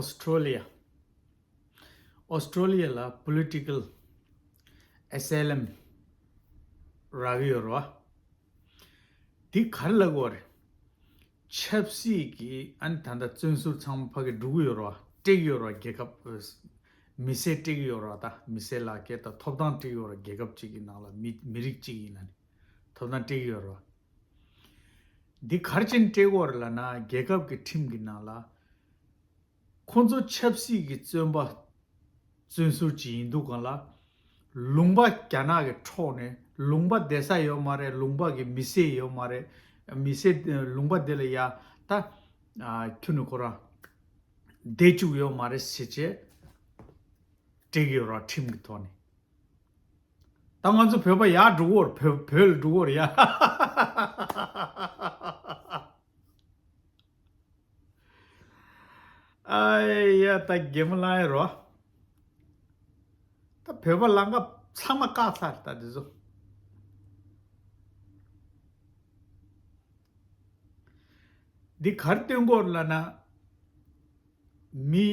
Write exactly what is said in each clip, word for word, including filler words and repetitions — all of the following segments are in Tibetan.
ཨོ་སི་ཀྲོ་ལི་ཡ། ཨོ་སི་ཀྲོ་ལི་ཡ་ལ་པོ་ལི་ཊི་ཀལ་ཨེ་སི་ལམ་རག་གི་ཡོད་རེད་བ། འདི་ག་རེ་ལབ་དགོས་རེད། ཆབ་སྲིད་ཀྱི་ཨ་ནི་ད་ལྟ་བཙོན་ཟུར་ཚང་མ་ཕ་གི་འགྲོ་གི་ཡོད་རེད་བ། སྤྲད་གི་ཡོད་རེད་བ། རྒྱལ་ཁབ་མི་སེར་སྤྲད་གི་ཡོད་རེད་བ། ད་མི་སེར་ལ་སྐད་ད་ཐོབ་ཐང་སྤྲད་གི་ཡོད་རེད་བ། རྒྱལ་ཁབ་གཅིག་གི་ནང་ལ་མི་མི་རིགས་གཅིག་ཡིན་ན་ནི་ཐོབ་ཐང་སྤྲད་གི་ཡོད་རེད་བ། འདི་ག་རེ་བྱས་ནས་སྤྲད་དགོས་རེད་ལབ་ན། རྒྱལ་ཁབ་ཀྱི་ཁྲིམས་ཀྱི་ནང་ལ་ཁོང་ཚོ་ཆབ་སྲིད་ཀྱི་བཙོན་པ་བཙོན་ཟུར་ཅིག་ཡིན་དུས་སྒང་ལ། ལུང་པ་རྒྱ་ནག་གི་འཕྲོག་ནས། ལུང་པ་བསྡད་ས་ཡོད་མ་རེད། ལུང་པ་གི་མི་སེར་ཡོད་མ་རེད། མི་སེར་ལུང་པ་དེ་ལ་ཡ་ད་ཨ་ཁྱོན་ནས་ཁོ་རང་བསྡད་བཅུག་ཡོད་མ་རེད་ཟེར་བྱས་སྤྲད་ཀྱི་ཡོད་རེད་ཁྲིམས་ཀྱི་ཐོག་ནས། ད་ང་ཚོ་བོད་པ་ཡར་འགྲོ་གི་ཡོད་རེད། བོད་བོད་ལ་འགྲོ་གི་ཡོད་རེད་ཡ། ཨ་ཡ་ད་གད་མོ་ལངས་ཡ་རོ། ད་བོད་པ་ལང་ཀ་ཚང་མ་བཀག་ཚར་ད་དེ་ཚོ། འདི་ག་རེ་སྟོན་གྱི་ཡོད་ལབ་ན། མི་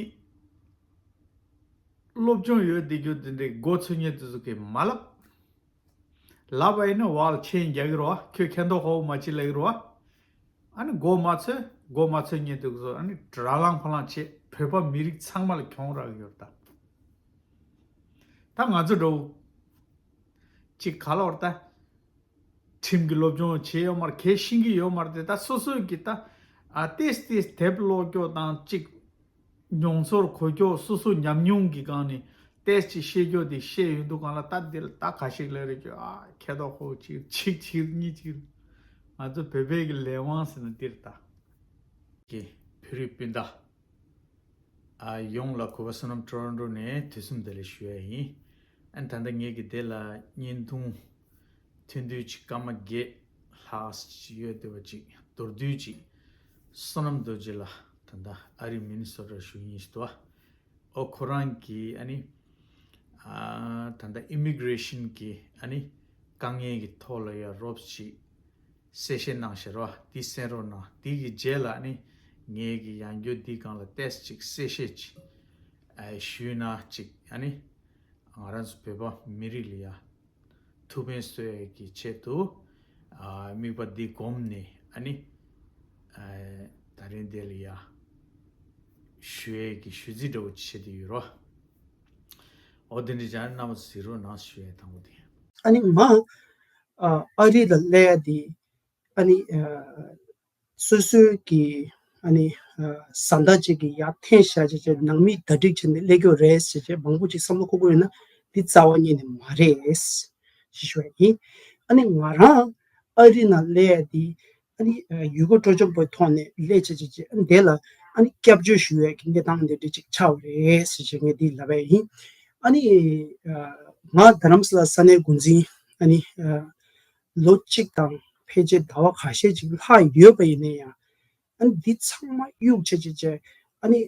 སློབ་སྦྱོང་ཡོད་བསྡད་རྒྱུ་དེ་འདྲའི་མགོ་ཚོས་མཁན་དེ་ཚོ་གིས་མ་ལབ། ལབ་པ་ཡིན་ན་བལ་ཆེན་རྒྱག་གི་རེད་བ། ཁྱོད་མཁས་མདོག་ཁ་པོ་མ་བྱེད་ལབ་ཀྱི་རེད་བ། ཨ་ནི་མགོ་མ་ཚོས། མགོ་མ་ཚོས་མཁན་དེ་ཚོ་ཨ་ནི་ར་ལངས་ཕ་ལངས་བྱེད། བོད་པ་མི་རིགས་ཚང་མ་ལ་གྱོང་རག་གི་ཡོད་རེད་ད། ད་ང་ཚོ་འདྲ་བོ་ཅིག་ག་ལབ་རེད་ད། ཁྲིམས་ཀྱི་སློབ་སྦྱོང་བྱས་ཡོད་མ་རེད། གལ་ཤེས་ཀྱི་ཡོད་མ་རེད་དེ། ད་སོ་སོའི་གི་ད་ཨ་ཏེས་ཏེས་དེབ་ཀློག་རྒྱུ་དང་གཅིག་མྱོང་ཚོར་གོ་རྒྱུ། སོ་སོ་ཉམས་མྱོང་གི་སྒང་ནས་ཏེས་ཅིག་ཤེས་རྒྱུ་དེ་ཤེས་ཡོང་དུས་སྒང་ལ། ད་འདི་ལ་ད་ག་ཞིག་ལབ་རེད་ཀྱི། ཨ་མཁས་མདོག་ཁ་པོ་གཅིག་གཅིག་གཅིག་གཉིས་གཅིག་ང་ཚོ་བོད་པའི་གི་ལས་དབང་ཟེར་ན་འདིར་ད་གི་བོད་རིགས་སྤུན་ཟླ། ཨ་ཡོངས་ལ་གུས་པ་བསོད་ནམས་ཊོ་རོན་ཊོ་ནས་དུས་གསུམ་བདེ་ལེགས་ཞུ་ཡ་ཡིན། ཨ་ནི་ད་ལྟ་ངེད་ཀྱི་དེ་ལ་བརྙན་ཐུང་ཐུང་ཐུང་ཅིག་སྐར་མ་བརྒྱད་ལྷག་ཅིག་ཡོད་བསྡད་པ་ཅིག་མདོར་བསྡུས་ཅིག་བསོད་ནམས་རྡོ་རྗེ་ལགས་ད་ལྟ་ཨ་རི་མི་ནི་སོ་ཊ་བཞུགས་མཁན་ཞིག་འདུག་བ། ཨོ་ཁོ་རང་གིས་ཨ་ནི་ཨ་ད་ལྟ་ཨི་མི་གྷི་རེ་ཤན་གྱི་ཨ་ནི་དཀའ་ངལ་གྱི་ཐོག་ལ་ཡ་རོབ་ཅིག་གསལ་བཤད་གནང་ཤག་རོ། འདི་གསན་རོགས་གནང་། འདི་གི་རྗེས་ལ་ནི་ངེད་ཀྱི་ཡང་བསྐྱར་འདི་སྒང་ལ་ཏོག་ཙམ་ཅིག་གསལ་བཤད་ཅིག་ཨ་ཞུས་ན་ཅིག་ཨ་ནི་ང་རང་ཚོ་བོད་པ་མི་རིགས་ལ་ཡ་ཐུགས་ཕན་གསོས་ཡས་ཀྱི་ཆེད་དུ་ཨ་དམིགས་པ་འདི་བསྒོམས་ནས་ཨ་ནི་ཨ་ད་རིང་འདི་ལ་ཡ་ཞུ་ཡས་ཀྱི་ཞུ་རྩིས་འདྲ་བོ་ཅིག་བྱེད་དུ་ཡོད་རོ། འོ་དེ་འདྲ་བྱས་ན་རྣམ་པ་ཚོ་གཟིགས་རོགས་གནང་ཞུ་ཡས་དང་པོ་དེ། ཨ་ནི་མ་ཨ་ཨ་རི་ལ་སླེབས་ཡ་དེ་ཨ་ནི་ཨ་སོ་སོའི་གི་ཨ་ནི་ཨ་བཟའ་ཟླ་ཅིག་གི་ཡར་འཐེན་བཞག་བྱས་བྱས་ནང་མི་གྲ་སྒྲིག་བྱས་ནས་སླེབས་ཀྱི་ཡོད་རེད་ཟེར་བྱས་མང་པོ་ཅིག་བསམ་བློ་འཁོར་གྱི་ཡོད་ན་འདི་རྩ་བ་ཉིད་ནས་མ་རེད་ཞེས་ཞུ་ཡ་ཡིན། ཨ་ནི་ང་རང་ཨ་རི་ནང་སླེབས་ཡ་དེ་ཨ་ནི་ཡུལ་སྐོར་སྤྲོ་འཆམ་པོའི་ཐོག་ནས་སླེབས་བྱས་བྱས་བྱས་ཨ་ནི་དེ་ལ་ཨ་ནི་སྐྱབས་བཅོལ་ཞུ་ཡས་ཀྱི་གནས་སྟངས་འདི་འདྲ་ཅིག་ཆགས་པ་རེད་ཟེར་བྱས་ངས་འདི་ལབ་པ་ཡིན། ཨ་ནི་ང་རྡ་རམ་ས་ལ་ས་གནས་འགོ་འཛིན་ཨ་ནི་ལོ་གཅིག་དང་ཕལ་ཆེར་ཟླ་བ་ཁ་ཤས་ཅིག་ལྷག་ཡོད་པ་ཡིན་ན་ཡང་། ཨ་ནི་འདི་ཚང་མ་གཡུག་བྱས་བྱས་བྱས་ཨ་ནི་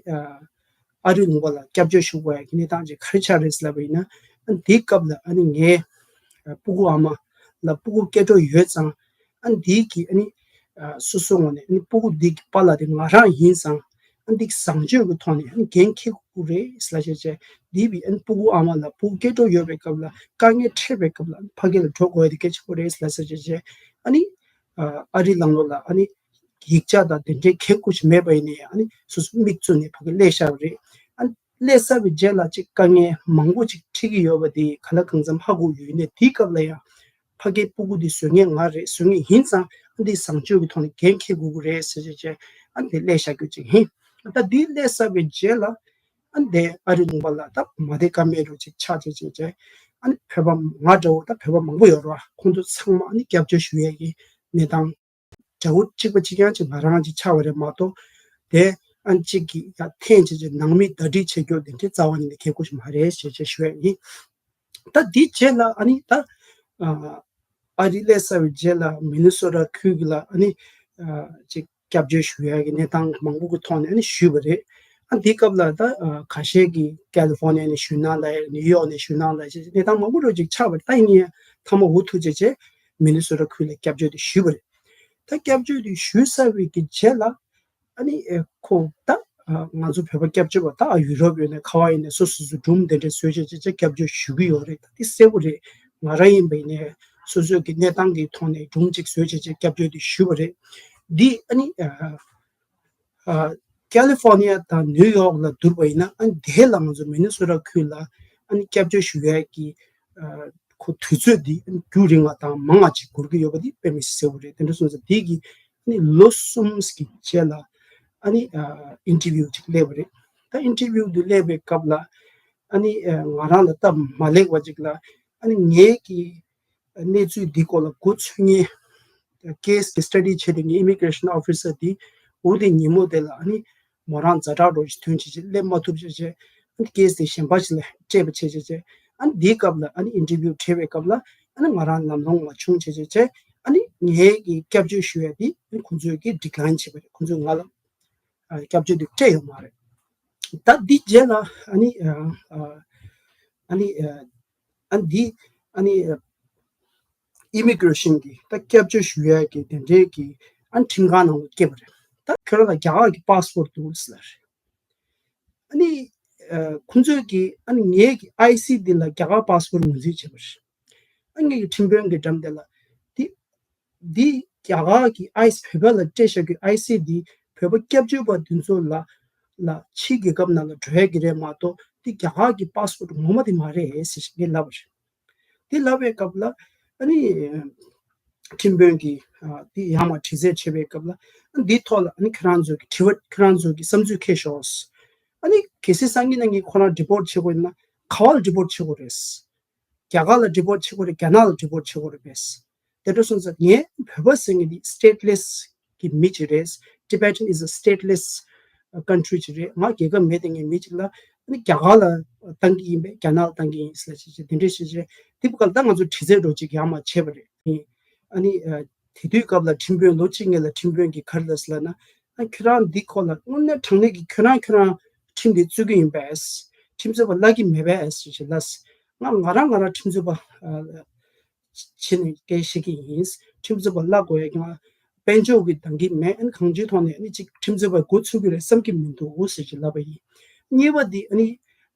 ཨ་རི་ལུང་པ་ལ་སྐྱབས་བཅོལ་ཞུ་དགོས་ཡ་གི་གནས་སྟངས་ཅིག་ག་རེ་ཆགས་རེད་ཟེར་ལབ་པ་ཡིན་ན། ཨ་ནི་འདིའི་སྐབས་ལ་ཨ་ནི་ངའི་ཨ་སྤུ་གུ་ཨ་མ་ལ་སྤུ་གུ་སྐྱེ་འགྲོ་ཡོད་ཙང་། ཨ་ནི་འདིའི་གི་ཨ་ནི་ཨ་སོ་སོའི་ངོས་ནས་ཨ་ནི་སྤུ་གུ་འདི་གི་པཱ་ལགས་དེ་ང་རང་ཡིན་ཙང་། ཨ་ནི་འདི་བཟང་སྤྱོད་ཀྱི་ཐོག་ནས་ཨ་ནི་འགན་འཁྱེར་དགོས་རེད་ཟེར་ལབ་བྱས་བྱས་འདིའི་བི་ཨ་ནི་སྤུ་གུ་ཨ་མ་ལ་སྤུ་གུ་སྐྱེ་འགྲོ་ཡོད་པའི་སྐབས་ལ་དཀའ་ངལ་འཕྲད་པའི་སྐབས་ལ་ཨ་ནི་ཕ་གི་ལ་འགྲོ་དགོས་ཡ་དེ་གལ་ཆེན་པོ་རེད་ཟེར་ལབ་བྱས་བྱས་ཨ་ནི་ཨ་རི་ལང་ལོ་ལ་ཨ་ནི། ཡིག་ཆ་དང་དེ་འདྲའི་གལ་དགོས་ཤིག་མེད་པ་ཡིན་ནའི་ཨ་ནི་སོ་སོ་མིག་བཙུམ་ནས་ཕ་གི་སླེབས་ཤག་རེད། ཨ་ནི་སླེབས་ཚར་བའི་རྗེས་ལ་ཅིག་དཀའ་ངལ་མང་པོ་ཅིག་འཕྲད་ཀྱི་ཡོད་པ་དེ་ག་ལ་གང་འཚམ་ཧ་གོ་ཡོད་ནའི་དེའི་སྐབས་ལ་ཡང་ཕ་གིའི་སྤུ་གུ་དེ་བཟོ་མཁན་ང་རེད། བཟོ་མཁན་ཡིན་ཙང་ཨ་འདི་བཟང་སྤྱོད་ཀྱི་ཐོག་ནས་འགན་འཁྱེར་དགོས་ཀྱི་རེད་ཟེར་བྱས་བྱས་ཨ་ནི་དེ་སླེབས་བཞག་རྒྱུ་ཅིག་ཡིན། ད་འདི་སླེབས་ཚར་བའི་རྗེས་ལ་ཨ་ནི་དེ་ཨ་རི་ལུང་པ་ལ་ད་མ་བདེ་ཀ་མེད་འདྲ་བོ་ཅིག་ཆགས་བྱས་བྱས་བྱས་ཨ་ནི་བོད་པ་ང་འདྲ་བོ་ད་བོད་པ་མང་པོ་ཡོད་རེད་བ། ཁོང་ཚོ་ཚང་མ་ཨ་ནི་སྐྱབས་བཅོལ་ཞུ་ཡས་ཀྱི་གནས་སྟངས། དགྲ་བོ་གཅིག་པ་གཅིག་རྐྱང་གཅིག་ང་རང་གཅིག་ཆགས་པ་རེད་མ་གཏོགས། དེ་ཨ་ནི་གཅིག་གིས་ཡར་འཐེན་བྱས་བྱས་ནང་མི་ཟླ་སྒྲིལ་བྱེད་རྒྱུ་དེ་འདྲའི་རྩ་བ་ཉིད་ནས་གལ་དགོས་ཤིག་མ་རེད་ཞེས་བྱས་ཞུ་ཡ་ཡིན། ད་འདིའི་རྗེས་ལ་ཨ་ནི་ད་ཨ་རི་སླེབས་ཚར་བའི་རྗེས་ལ་མི་ནི་སོ་ཊ་ཁུལ་གྱི་ལ་ཨ་ནི་ཨ་ཅིག་སྐྱབས་བཅོལ་ཞུ་ཡ་གི་གནས་སྟངས་མང་པོ་གི་ཐོག་ནས་ཨ་ནི་ཞུས་པ་རེད། ཨ་འདིའི་སྐབས་ལ་ད་ཨ་ཁ་ཤས་ཀྱིས་ཀ་ལི་ཧྥོ་ནི་ཡ་ནས་ཞུས་གནང་ལབ་ཡ། ནིའུ་ཡོག་ནས་ཞུས་གནང་ལབ་ཡ་གནས་སྟངས་མང་པོ་འདྲ་བོ་ཅིག་ཆགས་པ་རེད། ད་ཡིན་ཡང་མཐའ་མ་འུ་ཐུག་བྱས་བྱས་མི་ནི་སོ་ཊ་ཁུལ་ལ་སྐྱབས་བཅོལ་དེ་ཞུས་པ་རེད། ད་སྐྱབས་བཅོལ་དེ་ཞུས་ཚར་བའི་གི་རྗེས་ལ་ཨ་ནི་ཨེ་ཁོ་ད་ ང་ཚོ་བོད་པ་སྐྱབས་བཅོལ་བ་ད་ཡུ་རོབ་ཡོད་ནས་ག་བ་ཡིན་ནས་སོ་སོ་སོ་སྒྲུང་དེ་འདྲ་བཟོས་བྱས་བྱས་བྱས་སྐྱབས་བཅོལ་ཞུ་གི་ཡོད་རེད། ད་དེ་གསལ་པོ་རེད། ང་རང་ཡིན་པ་ཡིན་ནས་སོ་སོའི་གི་གནས་སྟངས་ཀྱི་ཐོག་ནས་སྒྲུང་གཅིག་བཟོས་བྱས་བྱས་སྐྱབས་བཅོལ་དེ་ཞུས་པ་རེད། འདི་ཨ་ནི་ཨ་ཀ་ལི་ཧྥོ་ནི་ཡ་དང་ནིའུ་ཡོག་ལ་བསྡུར་བ་ཡིན་ན། ཨ་ནི་དེ་ལ་ང་ཚོ་མི་ནི་སོ་ཊ་ཁུལ་ལ་ཨ་ནི་སྐྱབས་བཅོལ་ཞུ་ཡས་ཀྱི་ཨ་ཁོ་དུས་ཚོད་འདི་ཨ་ནི་རྒྱུན་རིང་བ་དང་མང་བ་ཅིག་འགོར་གྱི་ཡོད་པ་འདི་དཔེ་མི་སྲིད་གསལ་པོ་རེད། དེ་འདྲ་སོང་ཙང་འདི་གི་ཨ་ནི་ལོ་གསུམ་གྱི་རྗེས་ལ་ཨ་ནི་ཨ་ཨིན་ཊར་བིའུ་ཅིག་སླེབས་པ་རེད། ད་ཨིན་ཊར་བིའུ་འདི་སླེབས་པའི་སྐབས་ལ་ཨ་ནི་ཨ་ང་རང་ལ་སྟབས་མ་ལེགས་པ་ཅིག་ལ་ཨ་ནི་ངའི་གི་གནས་ཚུལ་འདི་སྐོར་ལ་འགོ་ཚུགས་མཁན་ཀེ་སི་གི་སི་ཊ་ཌི་བྱེད་མཁན་ཨི་མི་གྷི་རེ་ཤན་ཨོ་ཕི་སར་འདི་འོ་དེ་ཉིན་མོ་དེ་ལ་ཨ་ནི་མོ་རང་ཛ་དྲག་འགྲོ་ཞིག་ཐོན་བྱས་བྱས་སླེབས་མ་ཐུབ་བྱས་བྱས་ཨ་ནི་ཀེ་སི་དེ་གཞན་པ་ཞིག་ལ་སྤྲད་པ་བྱས་བྱས་བྱས་ཨ་ནི་འདིའི་སྐབས་ལ་ཨ་ནི་ཨིན་ཊར་བིའུ་བྱེད་པའི་སྐབས་ལ་ཨ་ནི་ང་རང་ལམ་ལྷོང་མ་བྱུང་བྱས་བྱས་བྱས་ཨ་ནི་ངའི་གི་སྐྱབས་བཅོལ་ཞུ་ཡ་དེ་ཨ་ནི་ཁོང་ཚོས་གི་ཌི་ཀི་ལའིན་བྱས་པ་རེད། ཁོང་ཚོས་ང་ལ་ཨ་སྐྱབས་བཅོལ་དེ་སྤྲད་ཡོད་མ་རེད། ད་འདི་རྗེས་ལ་ཨ་ནི་ཨ་ཨ་ནི་ཨ་ཨ་འདི་ཨ་ནི་ཨ་ཨི་མི་གྷི་རེ་ཤན་གྱི་ད་སྐྱབས་བཅོལ་ཞུ་ཡས་ཀྱི་དེ་འདྲའི་གི་ཨ་ནི་ཁྲིམས་ཁང་ནང་ལ་སྐྱེལ་བ་རེད། ད་ཁྱོད་རང་ལ་རྒྱ་གར་གྱི་པ་སི་པོར་འདུག་ཟེར་ལབ་རེད། ཨ་ནི་ཨ་ཁོང་ཚོས་ཀྱི་ཨ་ནི་ངའི་གི་ཨའི་སི་འདི་ལ་རྒྱ་གར་པ་སི་པོར་ངོས་འཛིན་བྱས་པ་རེད། ཨ་ངའི་གི་ཁྲིམས་དཔོན་གྱི་འགྲམ་དེ་ལ་འདི་འདི་རྒྱ་གར་གྱི་ཨའི་སི་བོད་པ་ལ་སྤྲད་བཞག་གི་ཨའི་སི་འདི་བོད་པ་སྐྱབས་བཅོལ་བ་འདི་ཚོ་ལ་ལ་ཕྱིའི་རྒྱལ་ཁབ་ནང་ལ་འགྲོ་ཡ་གི་རེད་མ་གཏོགས་འདི་རྒྱ་གར་གྱི་པ་སི་པོར་ངོ་མ་དེ་མ་རེད་ཟེར་ཞིག་ངས་ལབ་པ་རེད། དེ་ལབ་པའི་སྐབས་ལ་ཨ་ནི་ཁྲིམས་དཔོན་གྱིས་ཨ་དེ་ཡང་མ་དྲི་རྩད་བྱེད་པའི་སྐབས་ལ་ཨ་འདིའི་ཐོག་ལ་ཨ་ནི་ཁྱེད་རང་ཚོ་གི་དྲི་བ་ཁྱེད་རང་ཚོ་གི་བསམ་ཚུལ་འཁྱེར་ཤོག་ཨ་ནི་གལ་སྲིད་སང་ཉིན་གནངས་ཉིན་ཁོ་རང་ཌི་པོར་ཊི་བྱེད་དགོས་ཡིན་ན་ག་བ་ལ་ཌི་པོར་ཊི་བྱེད་དགོས་རེད། རྒྱ་གར་ལ་ཌི་པོར་ཊི་བྱེད་དགོས་རེད། རྒྱ་ནག་ལ་ཌི་པོར་ཊི་བྱེད་དགོས་རེད་པས། དེ་འདྲ་སོང་ཙང་ངས་བོད་པ་ཟེར་མཁན་འདི་སི་ཊེ་ཊི་ལེ་སི་གི་མི་ཅིག་རེད། Tibetan is a stateless country ཅིག་རེད། ང་རྒྱལ་ཁབ་མེད་དེ་ངའི་མི་ཅིག་ལ་ཨ་ནི་རྒྱ་གར་ལ་བཏང་གི་ཡིན་པས་རྒྱ་ནག་ལ་བཏང་གི་ཡིན་ཟེར་ལ་བྱས་བྱས་དེ་འདྲ་བྱས་བྱས་དེ་བུ་ག་ལ་ད་ང་ཚོ་དྲི་རྩད་འགྲོ་ཅིག་ཡང་མ་བྱས་པ་རེད། ཨ་ནི་དེ་དུས་སྐབས་ལ་ཁྲིམས་དཔོན་ལོ་གཅིག་སྔོན་ལ་ཁྲིམས་དཔོན་གྱིས་ག་རེ་ལབ་ཟེར་ལབ་ན། ཨ་ཁྱོད་རང་འདི་སྐོར་ལ་དངོས་གནས་དྲང་གནས་ཀྱི་ཁྱོད་རང་ཁྱོད་རང་ཁྲིམས་འདི་རྩོད་ཀྱི་ཡིན་པས། ཁྲིམས་རྩོད་པ་གླ་གི་མེད་པས་ཞེས་ཞེས་ལབ། ང་ང་རང་ང་རང་ཁྲིམས་རྩོད་པ་ཨ་བྱས་ནས་སྐད་བཤད་ཀྱི་ཡིན། ཁྲིམས་རྩོད་པ་གླ་དགོས་ཡ་ང་དཔལ་འབྱོར་གྱི་འདང་གི་མེད། ཨ་ནི་གང་ཅིའི་ཐོག་ནས་ཨ་ནི་ཅིག་ཁྲིམས་རྩོད་པ་འགོ་ཚུགས་ཀྱི་རེད་བསམ་གྱི་མི་འདུག་ཟེར་ཞེས་ལབ་པ་ཡིན། གཉིས་པ་འདི་ཨ་ནི་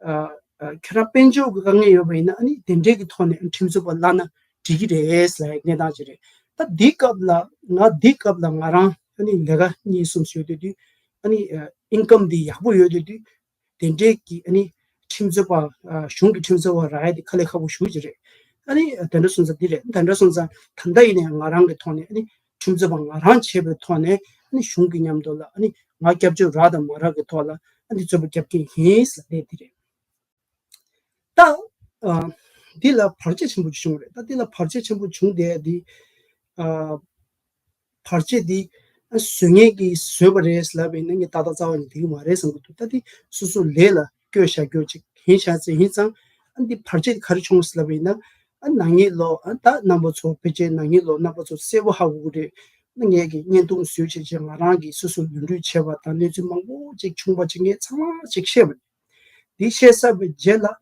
ཨ་ཨ་ཁྱོད་རང་དཔལ་འབྱོར་གྱི་དཀའ་ངལ་ཡོད་པ་ཡིན་ན་ཨ་ནི་དེ་འདྲའི་གི་ཐོག་ནས་ཨ་ནི་ཁྲིམས་རྩོད་པ་གླ་ན་འགྲིག་གི་རེད་ཟེར་ཡ་གནས་སྟངས་ཅིག་རེད། ད་འདི་སྐབས་ལ་ང་འདི་སྐབས་ལ་ང་རང་ཨ་ནི་ལས་ཀ་གཉིས་གསུམ་བཟོས་དུས་དུས་ཨ་ནི་ཨིན་ཀམ་འདི་ཡག་པོ་ཡོད་དུས་དུས་དེ་འདྲའི་གི་ཨ་ནི་ཁྲིམས་རྩོད་པ་ཨ་གཞུང་གི་ཁྲིམས་རྩོད་པ་རག་ཡ་དེ་དཀའ་ལས་ཁག་པོ་ཞེ་པོ་ཅིག་རེད། ཨ་ནི་དེ་འདྲ་སོང་ཙང་འདི་རེད། དེ་འདྲ་སོང་ཙང་ད་ལྟ་ཡིན་ནའི་ང་རང་གི་ཐོག་ནས་ཨ་ནི་ཁྲིམས་རྩོད་པ་ང་རང་བྱས་པའི་ཐོག་ནས་ཨ་ནི་གཞུང་གི་མཉམ་དུ་ལ་ཨ་ནི་ང་སྐྱབས་བཅོལ་རག་དང་མ་རག་གི་ཐོག་ལ་ཨ་ནི་རྩོད་པ་རྒྱབ་ཀྱི་ཡིན་ཟེར་ལབ་དེ་རེད། ད་ཨ་འདི་ལ་བར་ཆད་ཆེན་པོ་བྱུང་རེད། ད་འདི་ལ་བར་ཆད་ཆེན་པོ་བྱུང་དེ་འདི་ཨ་བར་ཆད་འདི་ཨ་བཟོ་མཁན་གྱིས་བཟོས་པ་རེད་ལབ་པ་ཡིན་ན་ངས་ཏག་ཏག་རྩ་བ་ནས་འགྲིག་གི་མ་རེད་བསམ་གྱི་འདུག་ད་འདི་སོ་སོ་ལས་ལ་བསྐྱོད་བཞག་རྒྱུ་ཅིག་ཡིན་བཞག་ཚེ་ཡིན་ཙང་ཨ་འདི་བར་ཆད་འདི་ག་རེ་བྱུང་ཟེར་ལབ་པ་ཡིན་ན། ཨ་ནང་ཉིན་ལོ་ཨ་ད་རྣམ་པ་ཚོ་ཕལ་ཆེར་ནང་ཉིན་ལོ་རྣམ་པ་ཚོ་གསལ་པོ་ཧ་གོ་གི་རེད། ཨ་ངས་ཀྱི་བརྙན་ཐུང་བཟོས་བྱས་བྱས་ང་རང་གིས་སོ་སོ་ལུས་འབྲེལ་བྱས་པ་དང་གནས་ཚུལ་མང་པོ་ཅིག་བྱུང་བ་ཅིག་ངས་ཚང་མ་ཅིག་བཤད་པ་རེད། འདི་བཤད་ཚར་བའི་རྗེས་ལ་ཨ་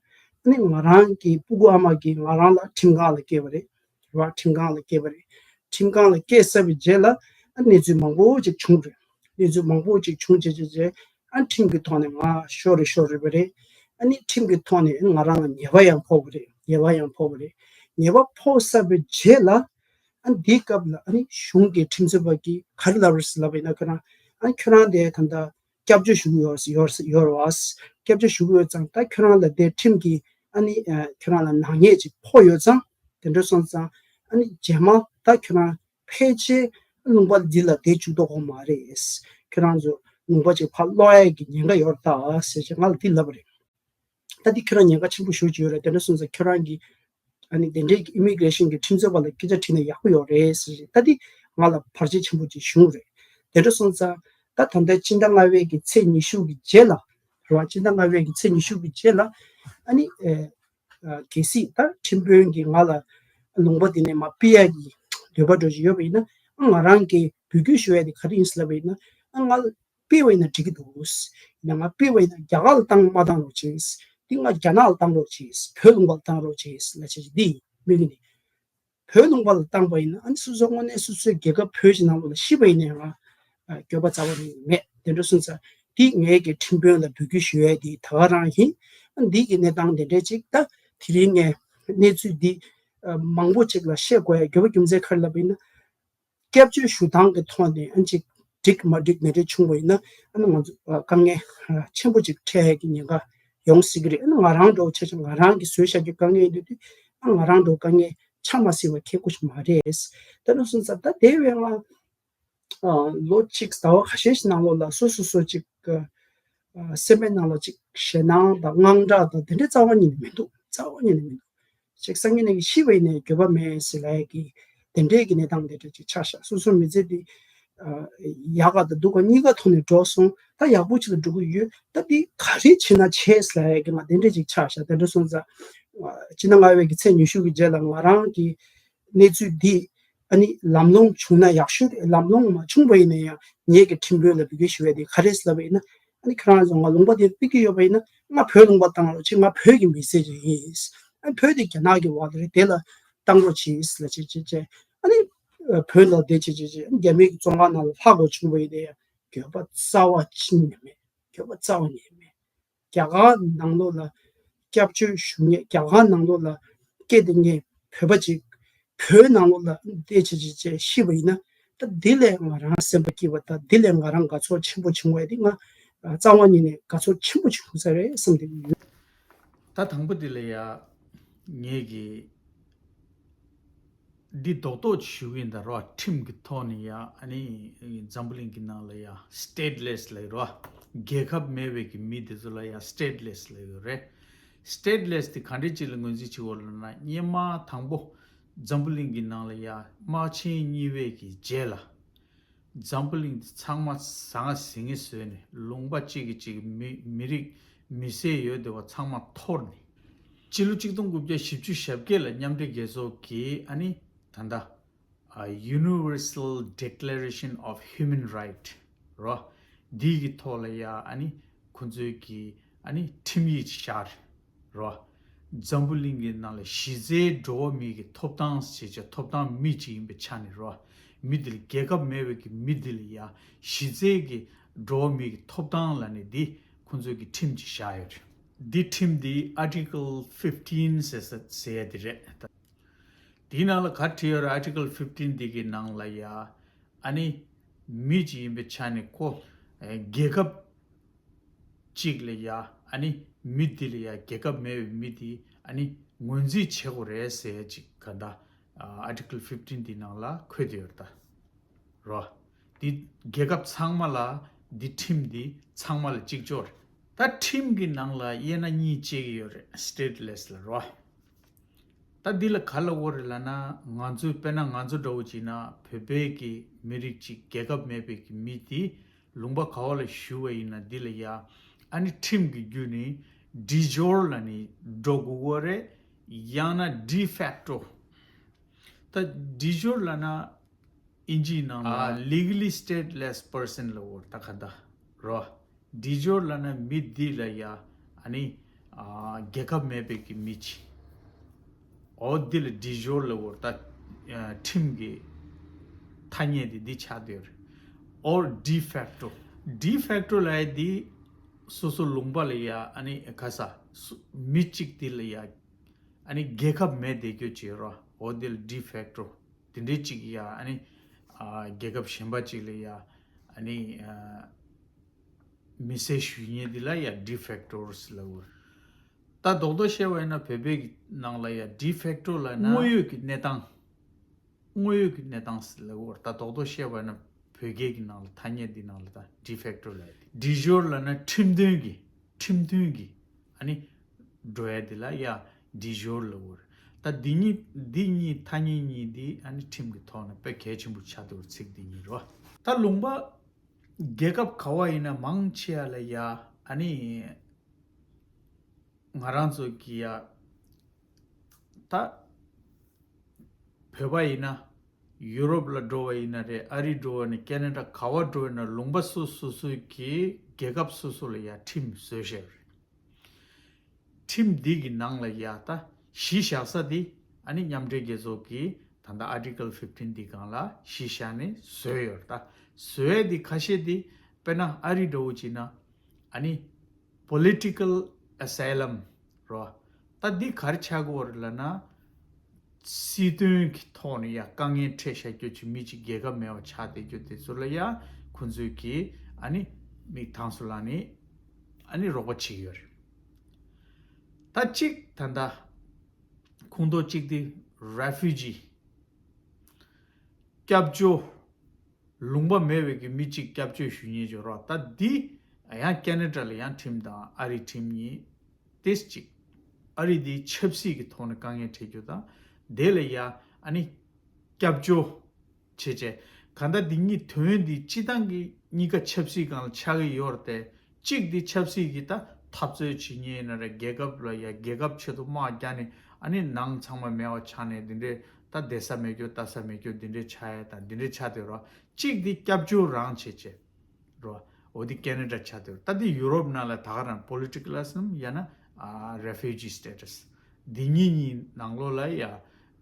ནི་ང་རང་གི་སྤུ་གུ་ཨ་མ་གིས་ང་རང་ལ་ཁྲིམས་ཁང་ལ་སྐྱེལ་བ་རེད། རེད་བ། ཁྲིམས་ཁང་ལ་སྐྱེལ་བ་རེད། ཁྲིམས་ཁང་ལ་སྐྱེལ་ཚར་བའི་རྗེས་ལ་ཨ་གནས་ཚུལ་མང་པོ་ཅིག་བྱུང་རེད། གནས་ཚུལ་མང་པོ་ཅིག་བྱུང་བྱས་བྱས་བྱས་ཨ་ཁྲིམས་ཀྱི་ཐོག་ནས་ང་ཤོར་རེད་ཤོར་རེད་པ་རེད། ཨ་ནི་ཁྲིམས་ཀྱི་ཐོག་ནས་ང་རང་ལ་ཉེས་པ་ཡང་ཕོག་པ་རེད། ཉེས་པ་ཡང་ཕོག་པ་རེད། ཉེས་པ་ཕོག་ཚར་བའི་རྗེས་ལ་ཨ་འདིའི་སྐབས་ལ་ཨ་ནི་གཞུང་གི་ཁྲིམས་རྩོད་པ་གིས་ག་རེ་ལབ་རེད་ཟེར་ལབ་པ་ཡིན་ན། ཁྱོད་རང་ཨ་ཁྱོད་རང་དེ་ད་ལྟ་སྐྱབས་བཅོལ་ཞུ་གི་ཡོད་ཡོད་ཡོད་རེད་བ། སྐྱབས་བཅོལ་ཞུ་གི་ཡོད་ཙང་ད་ཁྱོད་རང་ལ་དེ་ཁྲིམས་ཀྱི་ཨ་ནི་ཨ་ཁྱོད་རང་ལ་ནག་ཉེས་ཅིག་ཕོག་ཡོད་ཙང་དེ་འདྲ་སོང་ཙང་ཨ་ནི་རྗེས་མ་ད་ཁྱོད་རང་ཕལ་ཆེར་ལུང་པ་འདི་ལ་བསྡད་བཅུག་དགོས་མ་རེད། ཁྱོད་རང་ཚོ་ལུང་པ་ཅིག་ཕར་སློག་ཡས་ཀྱི་ཉེན་ཁ་ཡོད་རེད་ད་ཟེར་བྱས་ང་ལ་འདི་ལབ་པ་རེད། ད་འདི་ཁྱོད་རང་ཉེན་ཁ་ཆེན་པོ་ཞེ་པོ་ཅིག་ཡོད་རེད། དེ་འདྲ་སོང་ཙང་ཁྱོད་རང་གིས་ཨ་ནི་དེ་འདྲའི་ཨི་མི་གྷི་རེ་ཤན་གྱི་ཁྲིམས་རྩོད་པ་ལ་སྐད་ཆ་དྲིས་ན་ཡག་པོ་ཡོད་རེད་ཟེར་བྱས། ད་འདི་ང་ལ་བར་ཆད་ཆེན་པོ་ཅིག་བྱུང་རེད། དེ་འདྲ་སོང་ཙང་ད་ད་ལྟ་སྤྱི་ཟླ་ལྔ་པའི་གི་ཚེས་ཉི་ཤུ་གི་རྗེས་ལ་རེད་བ། སྤྱི་ཟླ་ལྔ་པའི་གི་ཚེས་ཉི་ཤུ་གི་རྗེས་ལ་ཨ་ནི་ཨེ་ཨ་གལ་སྲིད་ད་ཁྲིམས་དཔོན་གྱིས་ང་ལ་ལུང་པ་འདི་ནས་མར་ཕུད་ཡག་གི་འདོད་པ་འདྲ་ཅིག་ཡོད་པ་ཡིན་ན་ཨ་ང་རང་གིས་འབོད་སྐུལ་ཞུ་ཡག་དེ་ག་རེ་ཡིན་ཟེར་ལབ་པ་ཡིན་ན། ཨ་ང་ལ་ཕུད་པ་ཡིན་ན་འགྲིག་གི་འདུག་ཡིན་ན་ང་ཕུད་པ་ཡིན་ན་རྒྱ་གར་ལ་བཏང་མ་བཏང་རོགས་བྱེད། འདི་ང་རྒྱ་ནག་ལ་བཏང་རོགས་བྱེད། བོད་ལུང་པ་ལ་བཏང་རོགས་བྱེད་ལབ་བྱས་འདི་ཡིན་དམིགས་ནས། བོད་ལུང་པ་ལ་བཏང་པ་ཡིན་ན་ཨ་ནི་སོ་སོ་དངོས་གནས་སོ་སོའི་རྒྱལ་ཁབ་བོད་ཀྱི་ནང་ལོགས་ལ་ཤི་བ་ཡིན་ནའི་ང་ཨ་འགྱོད་པ་རྩ་བ་ནས་མེད། དེ་འདྲ་སོང་ཙང་ འདི་ངེད་ཀྱི་ཁྲིམས་དཔོན་ལ་འབོད་སྐུལ་ཞུ་ཡས་འདི་ད་ག་རང་ཡིན། འདི་གི་གནས་སྟངས་དེ་འདྲས་ཅིག་ད་དེ་རིང་ངས་གནས་ཚུལ་འདི་མང་པོ་ཅིག་ལ་བཤད་དགོས་ཡ་དགོས་པ་རྒྱུ་མཚན་ག་རེ་ལབ་པ་ཡིན་ན། སྐྱབས་བཅོལ་ཞུ་སྟངས་ཀྱི་ཐོག་ནས་ཨ་ཅིག་འགྲིག་མ་འགྲིག་ནས་རེ་བྱུང་བ་ཡིན་ན་ཨ་ནི་ང་ཚོ་དཀའ་ངལ་ཆེན་པོ་ཅིག་འཕྲད་ཡས་ཀྱི་ཉེན་ཁ་ཡོང་སྲིད་ཀྱི་རེད། ཨ་ནི་ང་རང་འདྲ་བོ་ཆ་བཞག་ང་རང་གི་བཟོས་བཞག་རྒྱུ་དཀའ་ངལ་ཡིན་དུས་ཨ་ང་རང་འདྲ་བོ་དཀའ་ངལ་ཆགས་མ་སྲིད་པ་ཁེ་ཁུ་ཞིག་མ་རེད། ད་ནི་སོང་ཙང་ད་དེ་བས་ང་ལོ་གཅིག་ཟླ་བ་ཁ་ཤས་ཤིག་ནང་ལོགས་ལ་སོ་སོ་སོ་ཅིག་སེམས་པའི་ནང་ལ་ཅིག་ཞེད་སྣང་དང་དངངས་སྐྲག་དང་དེ་འདྲའི་རྩ་བ་ཉིད་ནས་མི་འདུག་རྩ་བ་ཉིད་ནས་མི་འདུག་ཅིག་སང་ཉིན་ནས་ཤི་བ་ཡིན་ནའི་འགྱོད་པ་མེད་ཟེར་ལབ་ཡས་ཀྱི་དེ་འདྲའི་གི་གནས་སྟངས་དེ་འདྲ་ཅིག་ཆགས་ཤག་སོ་སོའི་མི་ཚེ་འདི་ཡག་ག་དང་སྡུག་ག་གཉིས་ཀ་ཐོག་ནས་འགྲོ་སོང་། ད་ཡག་པོ་ཅིག་ལ་འགྲོ་གི་ཡོད། ད་འདི་ག་རེ་བྱེད་ན་བྱས་ཟེར་ལབ་ཡས་ཀྱི་ང་དེ་འདྲ་ཅིག་ཆགས་ཤག་དེ་འདྲ་སོང་ཙང་ཕྱི་ཟླ་ལྔ་པའི་གི་ཚེས་ཉི་ཤུ་གི་རྗེས་ལ་ང་རང་གི་གནས་ཚུལ་འདི་ཨ་ནི་ལམ་ལྷོང་བྱུང་ན་ཡག་ཤོས་རེད། ལམ་ལྷོང་མ་བྱུང་བ་ཡིན་ན་ཡང་ངེད་ཀྱི་ཁྲིམས་དཔོན་ལ་འབོད་སྐུལ་ཞུ་ཡས་དེ་ག་རེ་ཟེར་ལབ་པ་ཡིན་ན། ཨ་ནི་ཁྱེད་རང་ཚོ་ང་ལུང་པ་དེར་ཕེབས་ཀྱི་ཡོད་པ་ཡིན་ན་ང་བོད་ལུང་པ་བཏང་རོགས་བྱེད། ང་བོད་ཀྱི་མི་སེར་ཅིག་ཡིན། ཨ་ནི་བོད་དེ་རྒྱ་ནག་གི་འོག་ལ་རེད། དེ་ལ་བཏང་རོགས་བྱེད་ལ་བྱེད་བྱེད་བྱེད། ཨ་ནི་བོད་ལ་བསྡད་བྱེད་བྱེད་བྱེད། ཨ་ནི་རྒྱ་མི་གི་བཙོན་ཁང་ནང་ལ་ལྷག་དགོས་བྱུང་བ་ཡིན་ན་ཡང་འགྱོད་པ་རྩ་བ་ཅིག་ནས་མེད། འགྱོད་པ་རྩ་བ་ནས་མེད། རྒྱ་གར་ནང་ལོགས་ལ་སྐྱབས་བཅོལ་ཞུ་མཁན་རྒྱ་གར་ནང་ལོགས་ལ་སྐྱེས་བསྡད་མཁན་བོད་པ་ཅིག་བོད་ནང་ལོགས་ལ་བསྡད་བྱས་བྱས་བྱས་ཤི་བ་ཡིན་ན་ད་འདི་ལས་ང་རང་སེམས་པ་སྐྱིད་པ་དང་འདི་ལས་ང་རང་དགའ་ཚོར་ཆེན་པོ་བྱུང་བ་དེ་ང་རྩ་བ་ཉིད་ནས་དགའ་ཚོར་ཆེན་པོ་བྱུང་ས་རེད་བསམ་བསྡད་ཀྱི་ཡོད། ད་དང་པོ་འདི་ལ་ཡ་ངེད་ཀྱིས་འདི་རྡོག་རྡོག་ཅིག་ཞུ་གི་ཡིན་ད་རོ། ཁྲིམས་ཀྱི་ཐོག་ནས་ཡ་ཨ་ནི་འཛམ་བུ་གླིང་གི་ནང་ལ་ཡ་སི་ཊེ་ཊི་ལེ་སི་ལབ་ཡོད་རོ། རྒྱལ་ཁབ་མེད་པའི་གི་མི་དེ་ཚོ་ལ་ཡ་སི་ཊེ་ཊི་ལེ་སི་ལབ་ཡོད་རེད། སི་ཊེ་ཊི་ལེ་སི་དེ་ག་འདྲ་ཅིག་ལ་ངོས་འཛིན་བྱེད་དགོས་ལབ་ན་སྔོན་མ་དང་པོ་འཛམ་བུ་གླིང་གི་ནང་ལ་ཡ་དམག་ཆེན་གཉིས་པའི་གི་རྗེས་ལ། འཛམ་བུ་གླིང་འདི་ཚང་མ་ཟང་ཟིང་ངེ་བཟོས་ནས་ལུང་པ་གཅིག་གིས་གཅིག་མི་མི་རིགས་མི་སེར་ཡོད་བསྡད་པ་ཚང་མ་འཐོར་ནས། སྤྱི་ལོ་གཅིག་སྟོང་དགུ་བརྒྱ་བཞི་བཅུ་ཞེ་བརྒྱད་ལ་མཉམ་འབྲེལ་རྒྱལ་ཚོགས་ཀྱིས་ཨ་ནི་ད་ལྟ་ཨ་Universal Declaration of Human Right རོ། འདི་གི་ཐོག་ལ་ཡ་ཨ་ནི་ཁོ་ཚོས་ཀྱིས་ཨ་ནི་ཁྲིམས་ཡིག་ཅིག་བཞག་རེད། རོ། འཛམ་བུ་གླིང་གི་ནང་ལ་གཞི་རྩའི་འགྲོ་བ་མིའི་གི་ཐོབ་ཐང་ཞེས་བྱ་ཐོབ་ཐང་མི་གཅིག་ཡིན་པའི་ཆ་ནས་རོ། མི་འདི་ལ་རྒྱལ་ཁབ་མེད་པའི་གི་མི་འདི་ལ་ཡ་གཞི་རྩའི་གི་འགྲོ་བ་མིའི་གི་ཐོབ་ཐང་ལབ་ནས་འདི་ཁོང་ཚོའི་གི་ཁྲིམས་ཅིག་བཞག་ཡོད་རེད། འདི་ཁྲིམས་འདི་Article fifteen ཟེར་ས་ཟེར་ཡ་འདི་རེད། འདིའི་ནང་ལ་ག་རེ་བྲིས་ཡོད་རེད། Article fifteen འདི་གི་ནང་ལ་ཡ་ཨ་ནི་མི་གཅིག་ཡིན་པའི་ཆ་ནས་ཁོ་ཨེ་རྒྱལ་ཁབ་གཅིག་ལ་ཡ་ཨ་ནི་མི་འདི་ལ་ཡ་རྒྱལ་ཁབ་མེད་པའི་མི་འདི་ཨ་ནི་ངོས་འཛིན་བྱེད་དགོས་རེད་ཟེར་ཅིག་ག་ད་Article fifteen འདི་ནང་ལ་འཁོད་དེ་ཡོད་རེད་ད། རོ། འདི་རྒྱལ་ཁབ་ཚང་མ་ལ་འདི་ཁྲིམས་འདི་ཚང་མ་ལ་གཅིག་ལྕོགས་རེད། ད་ཁྲིམས་ཀྱི་ནང་ལ་དབྱེ་ན་གཉིས་བཅད་ཀྱི་ཡོད་རེད། སི་ཊེ་ཊི་ལེ་སི་ལ་རོ། ད་འདི་ལ་ག་ལབ་དགོས་རེད་ལབ་ན་ང་ཚོའི་དཔེར་ན་ང་ཚོ་འདྲ་བོ་བྱས་ན་བོད་པའི་གི་མི་རིགས་གཅིག་རྒྱལ་ཁབ་མེད་པའི་གི་མི་དེ་ལུང་པ་ག་བ་ལ་བཞུགས་པ་ཡིན་ན་འདི་ལ་ཡ་ཨ་ནི་ཁྲིམས་ཀྱི་བརྒྱུད་ནས་ཌི་ཇོར་ལབ་ནས་འགྲོ་དགོས་ཀྱི་རེད། ཡང་ན་ཌི་ཕེག་ཊོ། ད་ཌི་ཇོར་ལབ་ན་ཨིན་ཇིའི་ནང་ལ་ཨ་legally stateless person ལབ་དགོས་རེད་ད་ག་ད་རོ། ཌི་ཇོར་ལབ་ན་མི་འདི་ལ་ཡ་ཨ་ནི་ཨ་རྒྱལ་ཁབ་མེད་པའི་གི་མི་ཅིག་འོ་འདི་ལ་ཌི་ཇོར་ལབ་དགོས་རེད་ད། ཨ་ཁྲིམས་ཀྱི་ཐ་སྙད་དེ་འདི་ཆགས་བསྡད་ཡོད་རེད། Or de facto. De facto ལབ་ཡ་འདི་སོ་སོ་ལུང་པ་ལ་ཡ་ཨ་ནི་ག་ས་སུ་མི་གཅིག་འདི་ལ་ཡ་ཨ་ནི་རྒྱལ་ཁབ་མེད་བསྡད་རྒྱུ་ཅིག་ཡོད་རེད། འོ་འདི་ལ་de facto དེ་འདྲའི་ཅིག་ཡ་ཨ་ནི་ཨ་རྒྱལ་ཁབ་གཞན་པ་ཅིག་ལ་ཡ་ཨ་ནི་ཨ་མི་སེར་ཞུ་མཁན་འདི་ལ་ཡ་de facto ལབ་དགོས་རེད། ད་རྡོག་རྡོག་བཤད་པ་ཡིན་ན་བོད་པའི་ནང་ལ་ཡ་de facto ལབ་ན་དངོས་ཡོད་ཀྱི་གནས་སྟངས། དངོས་ཡོད་ཀྱི་གནས་སྟངས་ལབ་དགོས་རེད། ད་རྡོག་རྡོག་བཤད་པ་ཡིན་ན་བོད་སྐད་ཀྱི་ནང་ལ་ཐ་སྙད་འདི་ནང་ལ་ད་de facto ལབ་ཡ་དེ། de jure ལབ་ན་ཁྲིམས་མཐུན་གྱི་ཁྲིམས་མཐུན་གྱི་ཨ་ནི་འགྲོ་ཡ་དེ་ལ་ཡ་de jure ལབ་དགོས་རེད། ད་འདི་གཉིས་འདི་གཉིས་ཐ་སྙད་གཉིས་འདི་ཨ་ནི་ཁྲིམས་ཀྱི་ཐོག་ནས་དཔེ་གལ་ཆེན་པོ་ཆགས་འདུག་ཚིག་འདི་གཉིས་རོ། ད་ལུང་པ་རྒྱལ་ཁབ་ག་བ་ཡིན་ན་མང་ཆེ་བ་ལ་ཡ་ཨ་ནི་ང་རང་ཚོ་གི་ཡ་ད་བོད་པ་ཡིན་ན་ཡུ་རོབ་ལ་འགྲོ་བ་ཡིན་ན་རེད། ཨ་རི་འགྲོ་བ་ནས་ཀེ་ན་ཌ་ག་བ་འགྲོ་ཡིན་ན་ལུང་པ་སོ་སོ་སོའི་གི་རྒྱལ་ཁབ་སོ་སོ་ལ་ཡ་ཁྲིམས་བཟོས་བཞག་རེད། ཁྲིམས་འདི་གི་ནང་ལ་ཡ་ད་གཞི་བཞག་ས་འདི་ཨ་ནི་མཉམ་འབྲེལ་རྒྱལ་ཚོགས་ཀྱི་ད་ལྟ་Article fifteen འདི་སྒང་ལ་གཞི་བཞག་ནས་བཟོས་ཡོད་རེད། ད་བཟོས་ཡས་འདི་ཁ་ཤས་འདི་དཔེར་ན་ཨ་རི་འདྲ་བོ་བྱས་ན་ ཨ་ནི་political asylum རོ། ད་འདི་ག་རེ་ཆགས་ཀྱི་ཡོད་རེད་ལབ་ན། སྲིད་དོན་གྱི་ཐོག་ནས་ཡ་དཀའ་ངལ་འཕྲད་བཞག་རྒྱུ་ཅིག་མི་གཅིག་རྒྱལ་ཁབ་མེད་པ་ཆགས་བསྡད་རྒྱུ་དེ་ཚོ་ལ་ཡ་ཁོང་ཚོས་ཀྱིས་ཨ་ནི་མིག་ཐང་སུ་ལ་ནི་ཨ་ནི་རོགས་པ་བྱེད་ཀྱི་ཡོད་རེད། ད་གཅིག་ད་ལྟ་ཁོངས་གཏོགས་གཅིག་དེ་refugee སྐྱབས་བཅོལ། ལུང་པ་མེད་པའི་གི་མི་གཅིག་སྐྱབས་བཅོལ་ཞུ་མཁན་ཅིག་རོ། ད་འདི་ཡང་ཁེ་ན་ཌ་ལ་ཡང་ཁྲིམས་དང་ཨ་རིའི་ཁྲིམས་གཉིས་ཏེས་གཅིག་ཨ་རི་འདི་ཆབ་སྲིད་ཀྱི་ཐོག་ནས་དཀའ་ངལ་འཕྲད་རྒྱུ་དང་། དེ་ལ་ཡ་ཨ་ནི་སྐྱབས་བཅོལ་བྱེད་བྱས། གང་ལྟར་འདི་གཉིས་དོན་འདི་སྤྱི་བཏང་གི་གཉིས་ཀ་ཆབ་སྲིད་སྒང་ལ་ཆགས་ཀྱི་ཡོད་རེད་དེ། གཅིག་འདི་ཆབ་སྲིད་ཀྱི་ད་འཐབ་རྩོད་བྱེད་མཁན་ཡིན་ན་རེད། རྒྱལ་ཁབ་ལ་ཡ་རྒྱལ་ཁབ་ཆེད་དུ་དམག་རྒྱག་ནས་ཨ་ནི་ནང་ཚང་མ་མེད་པ་ཆགས་ནས་འདི་འདྲའི་ད་བསྡད་ས་མེད་རྒྱུ་ལྟ་ས་མེད་རྒྱུ་འདི་འདྲའི་ཆགས་ཡ་ད་འདི་འདྲའི་ཆགས་བསྡད་རོ། གཅིག་འདི་སྐྱབས་བཅོལ་རང་བྱེད་བྱས་རོ། འོ་འདི་ཁེ་ན་ཌ་ཆགས་བསྡད་རོ། ད་འདི་ཡུ་རོབ་ནང་ལ་ད་ག་རང་political asylum ཡང་ན་refugee status འདི་གཉིས་གཉིས་ནང་ལོགས་ལ་ཡ་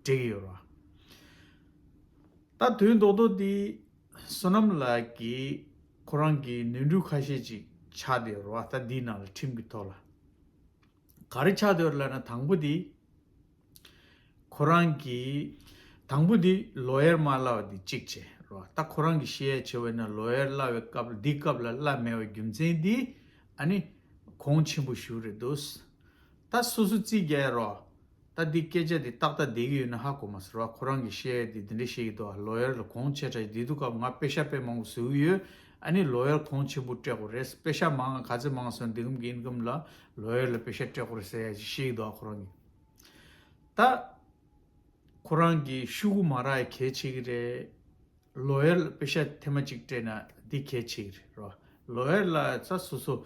འགྲིག་ཡོད་རོ། ད་དོན་རྡོག་རྡོག་འདི་བསོད་ནམས་ལགས་ཀྱིས་ཁོ་རང་གི་ནོར་འཁྲུལ་ཁ་ཤས་ཅིག་ཆགས་བསྡད་ཡོད་རེད་བ། ད་འདིའི་ནང་ལ་ཁྲིམས་ཀྱི་ཐོག་ལ་ག་རེ་ཆགས་བསྡད་ཡོད་རེད་ལབ་ན། དང་པོ་འདི་ཁོ་རང་གི་དང་པོ་འདི་ལོ་ཡར་མ་གླ་བ་འདི་གཅིག་བྱས་རེད་བ། ད་ཁོ་རང་གི་བཤད་ཡ་བྱས་པ་ཡིན་ན་ལོ་ཡར་གླ་བའི་སྐབས་ལ་འདི་སྐབས་ལ་གླ་མེད་པའི་རྒྱུ་མཚན་འདི་ཨ་ནི་གོང་ཆེན་པོ་ཞིག་རེད་འདུག་ད་སོ་སོ་རྩིས་རྒྱག་ཡ་རོ། ད་འདི་སྐད་ཆ་འདི་ཏག་ཏག་བསྡད་ཀྱི་ཡོད་ན་ཧ་གོ་མ་སོང་ར། ཁོ་རང་གིས་བཤད་ཡ་འདི་འདི་འདྲ་བཤད་ཀྱི་འདུག་ལོ་ཡར་ལ་གོང་ཆེ་དྲགས་འདི་འདུག་སྐབས་ང་པེ་ཤ་དཔེ་མང་པོ་བཟོ་གི་ཡོད། ཨ་ནི་ལོ་ཡར་གོང་ཆེན་པོ་སྤྲད་དགོས་རེད། པེ་ཤ་མང་ང་ག་ཚད་མང་སོང་འདི་གམ་གི་ཨིན་ཀམ་ལ་ལོ་ཡར་ལ་པེ་ཤ་སྤྲད་དགོས་རེད་ཟེར་ཡ་ཅིག་བཤད་ཀྱི་འདུག་ཁོ་རང་གིས། ད་ཁོ་རང་གིས་ཤོག་གུ་མ་རག་ཡ་གལ་ཆེ་གི་རེད། ལོ་ཡར་ལ་པེ་ཤ་ཐེངས་མ་གཅིག་སྤྲད་ན་འདི་གལ་ཆེ་གི་རེད་རོ། ལོ་ཡར་ལ་ས་སོ་སོ་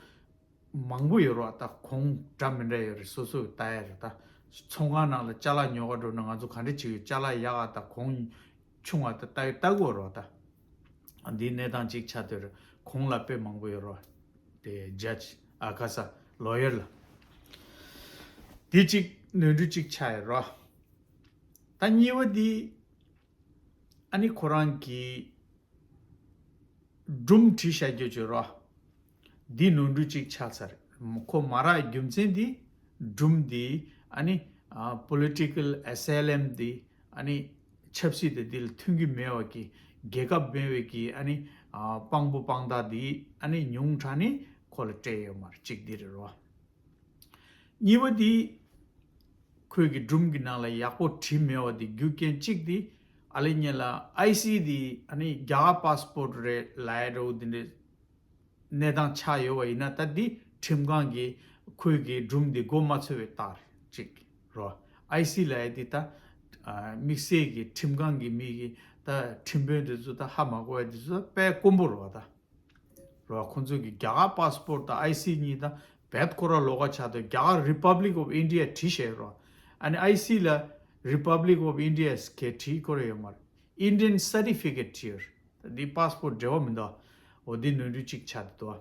མང་པོ་ཡོད་རོ། ད་གོང་འདྲ་མི་འདྲ་ཡོད་རེད། སོ་སོ་ལྟ་ཡ་རེད། ད་ཚོང་ཁང་ནང་ལ་ཅ་ལག་ཉོ་ག་འགྲོ་ན་ང་ཚོ་ག་འདྲ་བྱེད་ཡོད། ཅ་ལག་ཡག་ག་ད་གོང་ཆུང་བ་ད་ལྟ་ཡོད་ལྟ་གོ་རོ། ད་འདིའི་གནས་སྟངས་གཅིག་ཆགས་བསྡད་རེད། གོང་ལ་དཔེ་མང་པོ་ཡོད་རོ། དེ་ཇ་ཇི་ཨ་ཁ་ས་ལོ་ཡར་ལ་འདི་གཅིག་ནོར་འཁྲུལ་གཅིག་ཆགས་ཡོད་རོ། ད་གཉིས་པ་འདི་ཨ་ནི་ཁོ་རང་གིས་སྒྲུང་བྲིས་བཞག་རྒྱུ་བྱོས་རོ། འདི་ནོར་འཁྲུལ་གཅིག་ཆགས་ཚར། ཁོ་མ་རག་རྒྱུ་མཚན་འདི་སྒྲུང་འདི་ཨ་ནི་ཨ་political asylum འདི་ཨ་ནི་ཆབ་སྲིད་དེ་འདི་ལ་མཐུན་གྱི་མེད་པ་གི་རྒྱལ་ཁབ་མེད་པའི་གི་ཨ་ནི་ཨ་དཔང་པོ་དཔང་རྟགས་འདི་ཨ་ནི་ཉུང་དྲགས་ནི་ཁོ་ལ་སྤྲད་ཡོད་མ་རེད། གཅིག་འདི་རེད་རོ། གཉིས་པ་འདི་ཁོས་ཀྱི་སྒྲུང་གི་ནང་ལ་ཡག་པོ་བྲིས་མེད་པ་འདི་རྒྱུ་རྐྱེན་གཅིག་འདི་ཨ་ལེ་ཉེ་ལ་ཨའི་སི་འདི་ཨ་ནི་རྒྱ་གར་པ་སི་པོར་ཊི་རེད་ལབ་ཡ་འདྲ་བོ་འདི་འདྲའི་གནས་སྟངས་ཆགས་ཡོད་པ་ཡིན་ན། ད་འདི་ཁྲིམས་ཁང་གིས་ཁོས་ཀྱི་སྒྲུང་འདི་མགོ་མ་ཚོས་པའི་རྟགས་རེད་གཅིག་རོ། ཨའི་སི་ལབ་ཡ་འདི་ད་ཨ་དམིགས་བསལ་གྱི་ཁྲིམས་ཁང་གི་མི་གི་ད་ཁྲིམས་དཔོན་འདི་ཚོ་ད་ཧ་མ་གོ་ཡ་འདི་ཚོ་དཔེ་དཀོན་པོ་རོ། ད་རོ། ཁོང་ཚོ་གི་རྒྱ་གར་པ་སི་པོར་ཊི་དང་ཨའི་སི་གཉིས་དང་རྦད་ཁོ་ར་ལོགས་ཀ་ཆགས་དུས་རྒྱ་གར་Republic of India བྲིས་བཞག་རོ། ཨ་ནི་ཨའི་སི་ལ་Republic of India གས་བྲིས་ཁོ་ར་ཡོད་མ་རེད། Indian certificate བྲིས་ཡོད་རེད། འདི་པ་སི་པོར་ཊི་འབྲེལ་བ་མི་འདུག་འོ་འདི་ནོར་འཁྲུལ་གཅིག་ཆགས་འདུག་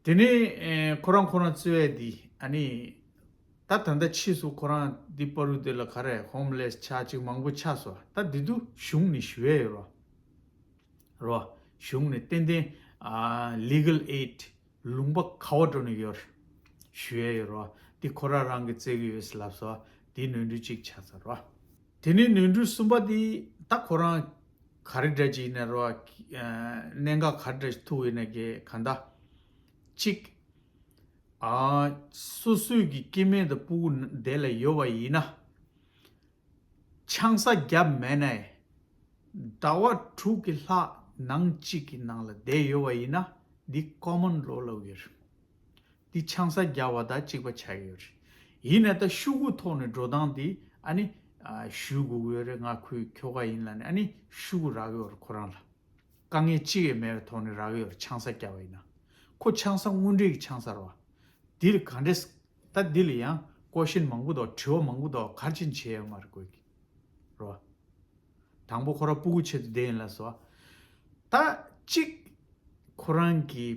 དེ་ནས་ཨེ་ཁོ་རང་ཁོ་རང་རྩོད་ཡ་འདི་ཨ་ནི་ད་ད་ལྟ་ཕྱིས་སུ་ཁོ་རང་འདི་པ་རུ་དེ་ལ་ག་རེ་ཧོམ་ལེ་སི་ཆགས་ཅིག་མང་པོ་ཆགས་སོང་། ད་འདི་དུ་གཞུང་ནས་ཞུ་ཡ་ཡོད་རོ། རོ། གཞུང་ནས་ཏན་ཏན་ཨ་legal aid ལུང་པ་ག་བ་འགྲོ་ནས་ཡོད་ཞུ་ཡ་ཡོད་རོ། འདི་ཁོ་ར་རང་གི་རྩོད་ཀྱི་ཡོད་ཟེར་ལབ་སོང་། འདི་ནོར་འཁྲུལ་གཅིག་ཆགས་ཚར་རོ། དེ་ནས་ནོར་འཁྲུལ་གསུམ་པ་འདི་ད་ཁོ་རང་ག་རེ་འདྲ་ཅིག་ཡིན་ན་རོ། ཨ་གནད་འགག་ག་རེ་འདྲ་ཞིག་ཐུག་ཡིན་ན་གི་གང་ལྟར་གཅིག་ཨ་སོ་སོའི་གི་སྐྱེ་དམན་དང་སྤུ་གུ་དེ་ལ་ཡོད་པ་ཡིན་ན། ཆང་ས་བརྒྱབ་མེད་ནའི་ཟླ་བ་དྲུག་གི་ལྷག་ནང་གཅིག་གི་ནང་ལ་བསྡད་ཡོད་པ་ཡིན་ན་འདི་ཀོ་མོན་ལོ་ལབ་ཡོད་རེད། འདི་ཆང་ས་བརྒྱབ་པ་དང་གཅིག་པ་ཆགས་ཡོད་རེད། ཡིན་ན་ད་ཤོག་གུ་ཐོག་ནས་འགྲོ་སྟངས་འདི་ཨ་ནི་ཨ་ཞུ་དགོས་ཀྱི་ཡོད་རེད། ང་ཁོའི་ཁྱོ་ག་ཡིན་ལབ་ནས་ཨ་ནི་ཤོག་གུ་རག་གི་ཡོད་རེད། ཁོ་རང་ལ་དཀའ་ངལ་གཅིག་ཡང་མེད་པའི་ཐོག་ནས་རག་གི་ཡོད་རེད། ཆང་ས་བརྒྱབ་པ་ཡིན་ན། ཁོ་ཆང་ས་དངོས་འབྲེལ་གྱི་ཆང་ས་རེད་བ། འདི་ལ་ག་འདྲས། ད་འདི་ལ་ཡང་ཀོ་ཤན་མང་པོ་འདུག་དྲི་བ་མང་པོ་འདུག་ག་རེ་བྱས་ནས་བྱས་ཡོད་མ་རེད་ཁོས་ཀྱིས། རོ། དང་པོ་ཁོ་རང་སྤུ་གུ་ཆེད་དུ་བསྡད་ཡིན་ལབ་སོང་། ད་གཅིག་ཁོ་རང་གི་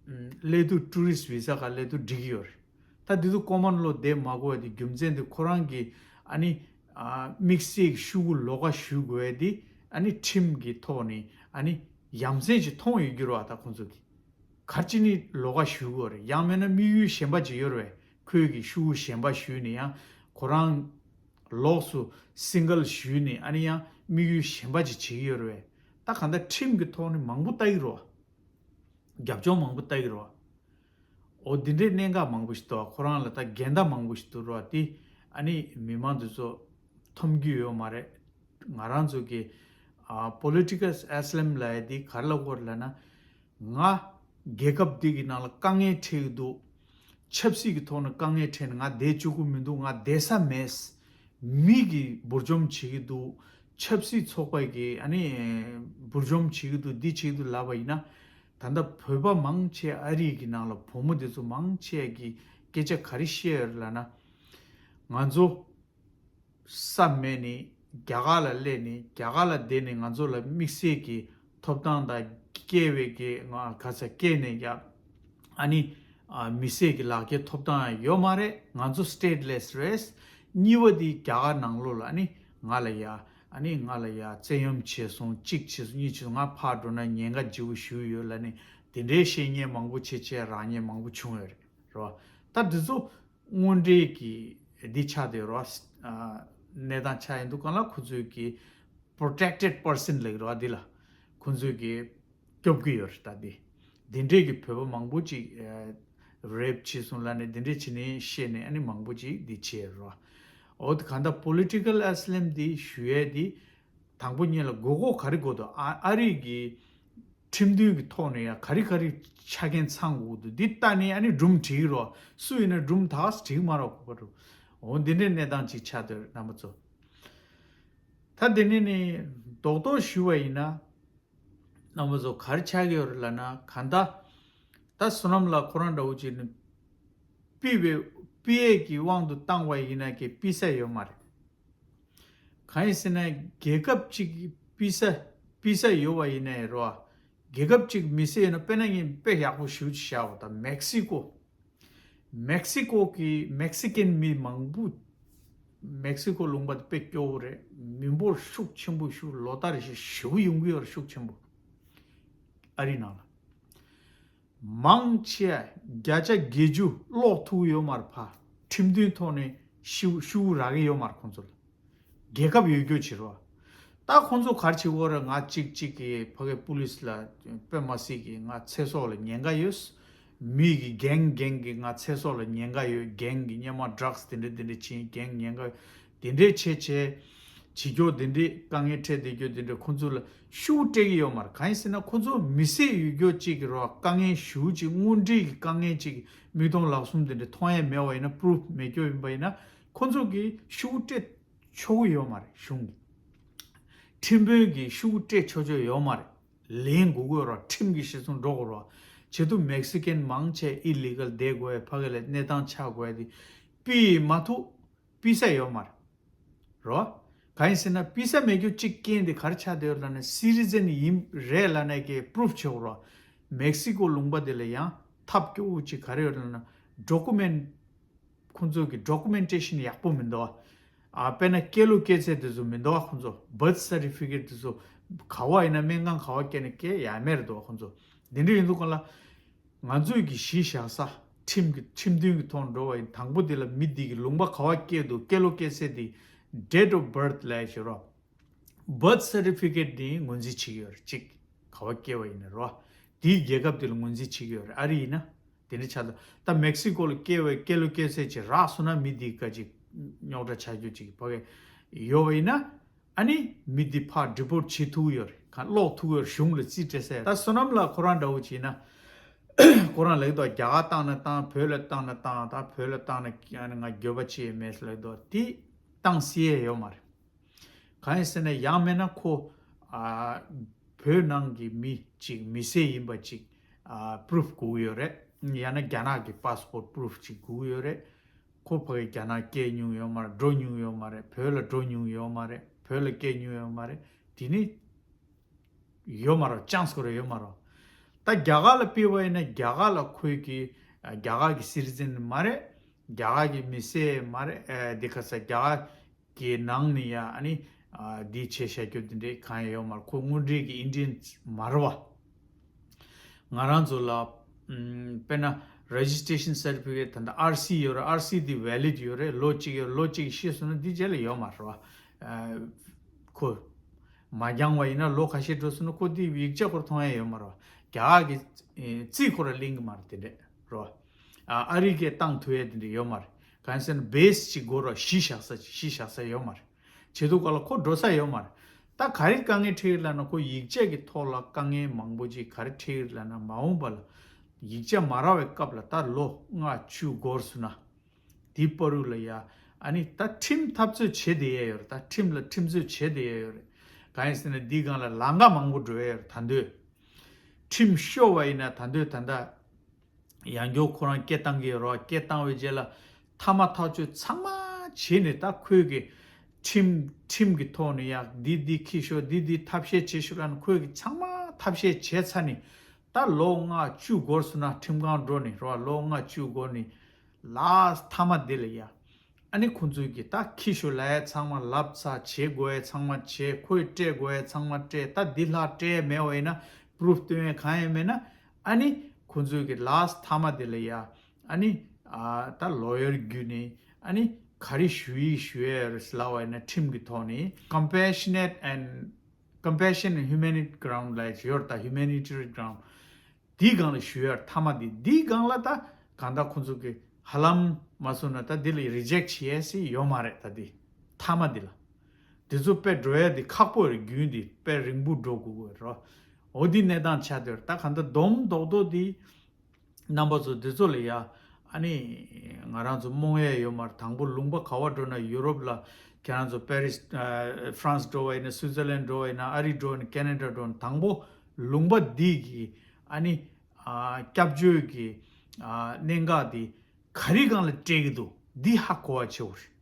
ཨམ་སླེབས་དུས་ཊུ་རི་སི་ཊི་ཝི་ས་ག་སླེབས་དུས་འགྲིག་གི་ཡོད་རེད། ད་འདི་ཚོ་ཀོ་མོན་ལོ་བསྡད་མ་དགོས་པ་དེ་རྒྱུ་མཚན་དེ་ཁོ་རང་གི་ཨ་ནི་ཨ་དམིགས་བསལ་གྱི་ཤོག་གུ་ལོགས་ཀ་ཞུ་དགོས་ཡ་དེ་ཨ་ནི་ཁྲིམས་ཀྱི་ཐོག་ནས་ཨ་ནི་ཡ་མཚན་ཅིག་མཐོང་ཡོད་རྒྱུ་རེད་བ། ད་ཁོང་ཚོ་གིས། ག་རེ་བྱས་ནས་ལོགས་ཀ་ཞུ་དགོས་རེད། ཡང་མིན་ན་དམིགས་ཡུལ་གཞན་པ་ཅིག་ཡོད་རེད་པས། ཁོས་ཀྱི་ཤུགས་གཞན་པ་ཞུས་ནས་ཡང་ཁོ་རང་ལོགས་སུ་སིང་གལ་ཞུས་ནས་ཨ་ནི་ཡང་དམིགས་ཡུལ་གཞན་པ་ཅིག་བྱེད་ཀྱི་ཡོད་རེད་པས། ད་གང་ལྟར་ཁྲིམས་ཀྱི་ཐོག་ནས་མང་པོ་ལྟ་གི་རེད་པ། རྒྱབ་ལྗོངས་མང་པོ་ལྟ་གི་རེད་པ། འོ་འདི་འདྲའི་གནད་འགག་མང་པོ་ཞིག་འདུག་ཁོ་རང་ལ་ད་འགལ་ཟླ་མང་པོ་ཞིག་འདུག་རེད་པ། དེ་ཨ་ནི་མི་མང་འདི་ཚོ་མཐོང་རྒྱུ་ཡོད་མ་རེད། ང་རང་ཚོ་གི་ཨ་political asylum ལབ་ཡ་འདི་ག་རེ་ལབ་དགོས་རེད་ལབ་ན། ང་རྒྱལ་ཁབ་འདི་གི་ནང་ལ་དཀའ་ངལ་འཕྲད་ཀྱི་འདུག་ཆབ་སྲིད་ཀྱི་ཐོག་ནས་དཀའ་ངལ་འཕྲད་ནས་ང་བསྡད་བཅུག་གི་མི་འདུག་ང་བསྡད་ས་མེད། མི་གིས་འབུར་འཇོམས་བྱེད་ཀྱི་འདུག་ཆབ་སྲིད་ཚོགས་པ་གིས་ཨ་ནི་འབུར་འཇོམས་བྱེད་ཀྱི་འདུག་འདི་བྱེད་ཀྱི་འདུག་ལབ་པ་ཡིན་ན། ད་ལྟ་བོད་པ་མང་ཆེ་ཨ་རི་གི་ནང་ལ་བུ་མོ་དེ་ཚོ་མང་ཆེ་གིས་སྐད་ཆ་ག་རེ་བཤད་ཡོད་རེད་ལབ་ན། ང་ཚོ་ས་མེད་ནས་རྒྱ་གར་ལ་སླེབས་ནས་རྒྱ་གར་ལ་བསྡད་ནས་ང་ཚོ་ལ་དམིགས་བསལ་གྱི་ཐོབ་ཐང་དང་སྐྱེ་བའི་གི་ང་ག་ས་སྐྱེས་ནས་ཡ་ཨ་ནི་ཨ་མི་སེར་གྱི་ལག་ཁྱེར་ཐོབ་ཐང་ཡང་ཡོད་མ་རེད། ང་ཚོ་stateless རེད། གཉིས་པ་དེ་རྒྱ་གར་ནང་ལོགས་ལ་ཨ་ནི་ང་ལ་ཡ་ཨ་ནི་ང་ལ་ཡ་བཙན་གཡེམ་བྱས་སོང་། གཅིག་བྱས་སོང་། གཉིས་བྱས་སོང་། ང་ཕར་འགྲོ་ན་ཉེན་ཁ་ལྗིད་པོ་ཞེ་པོ་ཡོད་ལབ་ནས་དེ་འདྲའི་བཤད་མཁན་མང་པོ་བྱས་བྱས་རག་མཁན་མང་པོ་བྱུང་ཡོད་རེད། རེད་བ། ད་འདི་ཚོ་དངོས་འབྲེལ་གྱི་འདི་ཆགས་བསྡད་ཡོད་རེད་བ། ཨ་གནས་སྟངས་ཆགས་ཡིན་འདུག་གང་ལ་ཁོ་ཚོས་ཀྱི་protected person ལབ་ཀྱི་རེད་བ། འདི་ལ་ཁོ་ཚོས་ཀྱི་སྐྱོབ་ཀྱི་ཡོད་རེད། ད་འདི་འདི་འདྲས་ཀྱི་བོད་པ་མང་པོ་ཅིག་rape བྱས་སོང་ལབ་ནས་འདི་འདྲས་བྱས་ནས་བཤད་ནས་ཨ་ནི་མང་པོ་ཅིག་འདི་བྱས་ཡོད་རེད་བ། འོ་དེ་གང་ལྟར་political asylum འདི་ཞུ་ཡས་འདི་དང་པོ་ཉིད་ལ་དགོས་མཁོ་ག་རེ་དགོས་འདུག་ཨ་ཨ་རི་གི་ཁྲིམས་མཐུན་གྱི་ཐོག་ནས་ཡང་ག་རེ་ག་རེ་ཆ་རྐྱེན་ཚང་དགོས་འདུག་འདི་ལྟ་ནས་ཨ་ནི་སྒྲུང་བྲིས་རོགས། སུ་ཡིན་ན་སྒྲུང་དག་བྲིས་མ་རོགས་གོ་བ་འགྲོ། འོ་འདི་འདྲའི་གནས་སྟངས་ཅིག་ཆགས་བསྡད་རྣམ་པ་ཚོ། ད་འདི་ནས་ནི་རྡོག་རྡོག་ཞུ་བ་ཡིན་ན་རྣམ་པ་ཚོ་ག་རེ་ཆགས་ཀྱི་ཡོད་རེད་ལབ་ན། གང་ལྟར་ད་བསོད་ནམས་ལགས་ཁོ་རང་འདྲ་བོ་ཅིག་ནི་ཕུད་པའི་ཕུད་ཡས་ཀྱི་དབང་དུ་བཏང་བ་ཡིན་ན་ཀྱི་ཕུད་ས་ཡོད་མ་རེད། གང་ཡིན་ཟེར་ན་རྒྱལ་ཁབ་ཅིག་གི་ཕུད་ས་ཕུད་ས་ཡོད་པ་ཡིན་ནའི་རོ། རྒྱལ་ཁབ་ཅིག་མི་སེར་ཡིན་ན་དཔེར་ན་ངས་དཔེ་ཡག་པོ་ཞུ་ཅིག་བཞག་འོ། ད་མེག་སི་ཀོ། མེག་སི་ཀོ་གི་མེག་སི་ཀན་མི་མང་པོ། མེག་སི་ཀོ་ལུང་པ་དེ་དཔེ་སྐྱོ་བོ་རེད། མི་འབོར་ཤུགས་ཆེན་པོ་ཞིག་ལོ་ལྟར་ཞིག་ཞེ་པོ་ཡོང་གི་ཡོད་རེད། ཤུགས་ཆེན་པོ། ཨ་རི་ནང་ལ། མང་ཆེ་བརྒྱ་ཆ་བརྒྱད་ཅུ་ལོག་ཐུབ་ཡོད་མ་རེད་ཕ། ཁྲིམས་མཐུན་ཐོག་ནས་ཤུ་ཤུ་རག་གི་ཡོད་མ་རེད་ཁོང་ཚོ་ལ། རྒྱལ་ཁབ་ཡོད་རྒྱུ་བྱེད་རོགས། ད་ཁོང་ཚོ་ག་རེ་བྱེད་དགོས་རེད། ང་གཅིག་གཅིག་གིས་ཕ་གི་པུ་ལིས་ལ་དཔེ་མ་སྲིད་གི་ང་ཚེ་སྲོག་ལ་ཉེན་ཁ་ཡོད། མི་གི་གེང་གེང་གི་ང་ཚེ་སྲོག་ལ་ཉེན་ཁ་ཡོད། གེང་གི་སྔོན་མ་ཌྲག་སི་དེ་འདྲ་དེ་འདྲ་བྱིན། གེང་ཉེན་ཁ་དེ་འདྲའི་བྱས་བྱས། བྱེད་རྒྱུ་དེ་འདྲའི་དཀའ་ངལ་འཕྲད་བསྡད་རྒྱུ་དེ་འདྲ་ཁོང་ཚོ་ལ་ཤུགས་སྤྲད་ཀྱི་ཡོད་མ་རེད། གང་ཡིན་ཟེར་ན་ཁོང་ཚོ་མི་སེར་ཡོད་རྒྱུ་གཅིག་གི་རོགས། དཀའ་ངལ་ཞེ་པོ་ཅིག་དངོས་འབྲེལ་གྱི་དཀའ་ངལ་ཅིག་མིག་མཐོང་ལག་ཟུང་དེ་འདྲ་མཐོང་ཡས་མེད་པ་ཡིན་ན། པུ་རུབ་མེད་རྒྱུ་ཡིན་པ་ཡིན་ན་ཁོང་ཚོ་གིས་ཤུགས་སྤྲད་ཆོག་གི་ཡོད་མ་རེད། གཞུང་གིས་ཁྲིམས་དཔོན་གྱིས་ཤུགས་སྤྲད་ཆོག་ཆོག་ཡོད་མ་རེད། ལེན་དགོས་ཀྱི་ཡོད་རེད། ཁྲིམས་ཀྱི་གཞི་བཟུང་འགྲོ་དགོས་རེད། བྱེད་དུས་མེག་སི་ཀན་མང་ཆེ་ཨི་ལི་གལ་བསྡད་དགོས་ཡ། ཕ་གི་ལ་གནས་སྟངས་ཆགས་དགོས་ཡ་དེ་ཕུད་མ་ཐུབ། ཕུད་ས་ཡོད་མ་རེད། རོ། གང་ཡིན་ཟེར་ན་ཕུད་ས་མེད་རྒྱུ་གཅིག་རྐྱེན་དེ་ག་རེ་ཆགས་བསྡད་ཡོད་ལབ་ན། སི་ཊི་ཛན་ཡིན་རེད་ལབ་ནས་ཀྱི་པུ་རུབ་བྱེད་དགོས་རོ། མེག་སི་ཀོ་ལུང་པ་དེ་ལ་ཡང་ཐབས་སྐྱོ་བོ་གཅིག་ག་རེ་ཡོད་ལབ་ན། ཌོ་ཀུ་མེན་ཁོང་ཚོ་གི་ཌོ་ཀུ་མེན་ཊེ་ཤན་ཡག་པོ་མི་འདུག་བ། ཨ་དཔེར་ན་སྐྱེས་ལོ་སྐྱེས་ཚེས་དེ་ཚོ་མི་འདུག་བ། ཁོང་ཚོ་བར་ཐི་སར་ཊི་ཕི་ཀེཊ་དེ་ཚོ་ག་བ་ཡིན་ན་སྨན་ཁང་ག་བ་སྐྱེས་ན་སྐྱེས་ཡ་མེད་རེད་འདུག་བ། ཁོང་ཚོ་དེ་འདྲ་ཡིན་དུས་གང་ལ། ང་ཚོས་ཀྱི་གཞི་བཞག་ས་ཁྲིམས་ཀྱི་ཁྲིམས་མཐུན་གྱི་ཐོག་འགྲོ་བ་ཡིན། དང་པོ་དེ་ལ་མི་འདི་གི་ལུང་པ་ག་བ་སྐྱེས་འདུག་སྐྱེས་ལོ་སྐྱེས་ཚེས་དེ་date of birth ལབ་ཡ་ཞིག་རོ། བར་ཐི་སར་ཊི་ཕི་ཀེཊ་དེ་ངོས་འཛིན་བྱེད་ཀྱི་ཡོད་རེད། གཅིག་ག་བ་སྐྱེས་པ་ཡིན་ན་རོ། དེའི་རྒྱལ་ཁབ་དེ་ལ་ངོས་འཛིན་བྱེད་ཀྱི་ཡོད་རེད། ཨ་རི་ཡིན་ན་དེ་འདྲ་ཆགས་འདུག་ད་མེག་སི་ཀོ་ལ་སྐྱེས་པའི་སྐྱེས་ལོ་སྐྱེས་ཚེས་ཅིག་རག་སོང་ན་མི་འདི་ཀ་ཅིག་རྙོག་དྲ་ཆགས་རྒྱུ་ཅིག་ཕ་གི་ཡོད་པ་ཡིན་ན། ཨ་ནི་མི་འདི་ཕར་ཌི་པོར་ཊི་བྱེད་ཐུབ་ཀྱི་ཡོད་རེད། གང་ལོག་ཐུབ་ཀྱི་ཡོད་རེད། གཞུང་ལ་རྩིས་སྤྲད་ས་ཡ། ད་བསོད་ནམས་ལགས་ཁོ་རང་འདྲ་བོ་བྱས་ན་ཁོ་རང་ལབ་ཀྱི་འདུག་རྒྱ་གར་བཏང་ན་བཏང་། བོད་ལ་བཏང་ན་བཏང་། ད་བོད་ལ་བཏང་ན་ཨ་ནི་ང་འགྱོད་པ་ཅི་ཡང་མེད་ལབ་ཀྱི་འདུག་དེ་བཏང་སྲིད་ཡས་ཡོད་མ་རེད། གང་ཡིན་ཟེར་ན་ཡང་མིན་ན་ཁོ་ཨ་བོད་ནང་གི་མི་གཅིག་མི་སེར་ཡིན་པ་གཅིག་ཨ་པུ་རུབ་དགོས་ཀྱི་ཡོད་རེད། ཡང་ན་རྒྱ་ནག་གི་པ་སི་པོར་ཊི་པུ་རུབ་ཅིག་དགོས་ཀྱི་ཡོད་རེད། ཁོ་ཕ་གི་རྒྱ་ནག་སྐྱེས་མྱོང་ཡོད་མ་རེད། འགྲོ་མྱོང་ཡོད་མ་རེད། བོད་ལ་འགྲོ་མྱོང་ཡོད་མ་རེད། བོད་ལ་སྐྱེས་མྱོང་ཡོད་མ་རེད། དེ་ནི་ཡོད་མ་རེད། ཅན་སི་ཁོ་རང་ཡོད་མ་རེད། ད་རྒྱ་གར་ལ་ཕུད་པ་ཡིན་ན་རྒྱ་གར་ལ་ཁོས་ཀྱི་རྒྱ་གར་གྱི་སི་ཊི་ཛན་མ་རེད། རྒྱ་གར་གྱི་མི་སེར་མ་རེད། ཨ་འདི་ག་ས་རྒྱ་གར་གྱི་ནང་ནས་ཡ་ཨ་ནི་ཨ་འདི་བྱས་བཞག་རྒྱུ་འདི་འདྲའི་གང་ཡང་ཡོད་མ་རེད། ཁོ་དངོས་འབྲེལ་གྱི་ཨིན་ཌི་ཡན་མ་རེད་བ། ང་རང་ཚོ་ལ་ ཨམ། དཔེར་ན་registration certificate ད་ལྟ་ཨར་སི་ཡོད་རེད། ཨར་སི་འདི་valid ཡོད་རེད། ལོ་གཅིག་ཡོད། ལོ་གཅིག་ཤི་སོང་ན་འདི་རྗེས་ལ་ཡོད་མ་རེད་བ། ཨ། ཁོ་མ་འགྱངས་བ་ཡིན་ན་ལོ་ཁ་ཤས་འགྲོ་སོང་ན་ཁོ་འདི་ཡིག་ཆ་ཁོ་རང་མཐོང་ཡ་ཡོད་མ་རེད་བ། རྒྱ་གར་གྱི་ཨེ་རྩིས་ཁོ་རང་ལེན་གྱི་མ་རེད། དེ་འདྲས་རེད་བ། ཨ། ཨ་རི་གས་བཏང་ཐུབ་ཡ་དེ་འདྲས་ཡོད་མ་རེད། གང་ཡིན་ཟེར་ན་བེ་སི་ཅིག་དགོས་རེད་བ། གཞི་བཞག་ས་ཅིག་གཞི་བཞག་ས་ཡོད་མ་རེད། བྱེད་དུས་སྐབས་ལ་ཁོ་འགྲོ་ས་ཡོད་མ་རེད། ད་ག་རེ་དཀའ་ངལ་འཕྲད་ཀྱི་ལབ་ན། ཁོ་ཡིག་ཆ་གི་ཐོག་ལ་དཀའ་ངལ་མང་པོ་ཅིག་ག་རེ་འཕྲད་ཀྱི་ལབ་ན། མ་འོངས་པ་ལ་ཡིག་ཆ་མ་རག་པའི་སྐབས་ལ་ད་ལོ་ལྔ་བཅུ་འགོར་སོང་ན། དེའི་བར་དུ་ལ་ཡ། ཨ་ནི་ད་ཁྲིམས་འཐབ་རྩོད་བྱེད་བསྡད་ཡས་ཡོད་རེད། ད་ཁྲིམས་ལ་ཁྲིམས་རྩོད་བྱེད་བསྡད་ཡས་ཡོད་རེད། གང་ཡིན་ཟེར་ན་འདིའི་སྒང་ལ་ལམ་ཁ་མང་པོ་འགྲོ་ཡས་ཡོད་རེད། ད་དུང་ཁྲིམས་ཤོར་བ་ཡིན་ན་ད་དུང་ད་ལྟ་ཡང་བསྐྱར་ཁོ་རང་སྐད་བཏང་གི་ཡོད་རེད་བ། སྐད་བཏང་བའི་རྗེས་ལ་མཐའ་མ་ཐག་གཅོད་ཚང་མ་བྱས་ནས། ད་ཁོས་གི་ཁྲིམས་ཁྲིམས་ཀྱི་ཐོག་ནས་ཡ་འདི་འདི་འཁྱེར་ཤོག་འདི་འདི་ཐབས་ཤེས་བྱེད་ཤོག་ལབ་ནས་ཁོས་གི་ཚང་མ་ཐབས་ཤེས་བྱས་ཚར་ནས། ད་ལོ་ལྔ་བཅུ་འགོར་སོང་ན། ཁྲིམས་ཁང་འགྲོ་ནས་རེད་བ། ལོ་ལྔ་བཅུ་འགོར་ནས་ལཱསི་མཐའ་མ་དེ་ལ་ཡ། ཨ་ནི་ཁོང་ཚོས་གི་ད་འཁྱེར་ཤོག་ལབ་ཡ་ཚང་མ་ལབ་ཚར། བྱེད་དགོས་ཡ་ཚང་མ་བྱས། ཁོས་སྤྲད་དགོས་ཡ་ཚང་མ་སྤྲད། ད་འདི་ལྷག་སྤྲད་ཡ་མེད་པ་ཡིན་ན། པུ་རུབ་སྟོན་ཡ་གང་ཡང་མེད་ན། ཨ་ནི་ཁོང་ཚོས་གི་ལཱསི་མཐའ་མ་དེ་ལ་ཡ། ཨ་ནི་ཨ་ད་ལོ་ཡར་བརྒྱུད་ནས། ཨ་ནི་ག་རེ་ཞུ་ཡིག་ཞུ་ཡ་རེད་ལབ་པ་ཡིན་ན། ཁྲིམས་ཀྱི་ཐོག་ནས་compassionate and compassion and humanity ground ལབ་ཡ་ཅིག་ཡོད་རེད། ད་humanitarian ground དེའི་སྒང་ལ་ཞུ་ཡ་རེད། མཐའ་མ་དེ། དེའི་སྒང་ལ་ད་གང་ལྟར་ཁོང་ཚོ་གི་ཧ་ལམ་མ་སོང་ན་ད་དེ་ལ་རི་ཇེག་བྱེད་ཡ་ཞིག་ཡོད་མ་རེད། ད་དེ་མཐའ་མ་དེ་ལ། དེ་ཚོ་དཔེ་འགྲོ་ཡ་དེ་ཁག་པོ་རེད། རྒྱུན་དེ་དཔེ་རིང་པོ་འགྲོ་དགོས་ཀྱི་རེད། འོ་དེ་གནས་སྟངས་ཆགས་བསྡད་ཡོད་རེད། ད་གང་ལྟར་སྡོམ་རྡོག་རྡོག་དེ་རྣམ་པ་ཚོ་འདི་ཚོ་ལ་ཡ། ཨ་ནི་ང་རང་ཚོ་རྨོངས་ཡས་ཡོད་མ་རེད། དང་པོ་ལུང་པ་ག་བ་འགྲོ་ན། ཡུ་རོབ་ལ་ཁྱེད་རང་ཚོ་པེ་རིས། ཨ། ཧྥ་རན་སི་འགྲོ་བ་ཡིན་ན། སུའི་ཙར་ལན་འགྲོ་བ་ཡིན་ན། ཨ་རི་འགྲོ་ན། ཁེ་ན་ཌ་འགྲོ་ན། དང་པོ་ལུང་པ་འདི་གི་ཨ་ནི་ཨ་སྐྱབས་བཅོལ་གྱི་ཨ་གནད་འགག་འདི་ག་རེ་སྒང་ལ་སྤྲད་ཀྱི་འདུག་འདི་ཧ་གོ་བ་བྱེད་དགོས་རེད།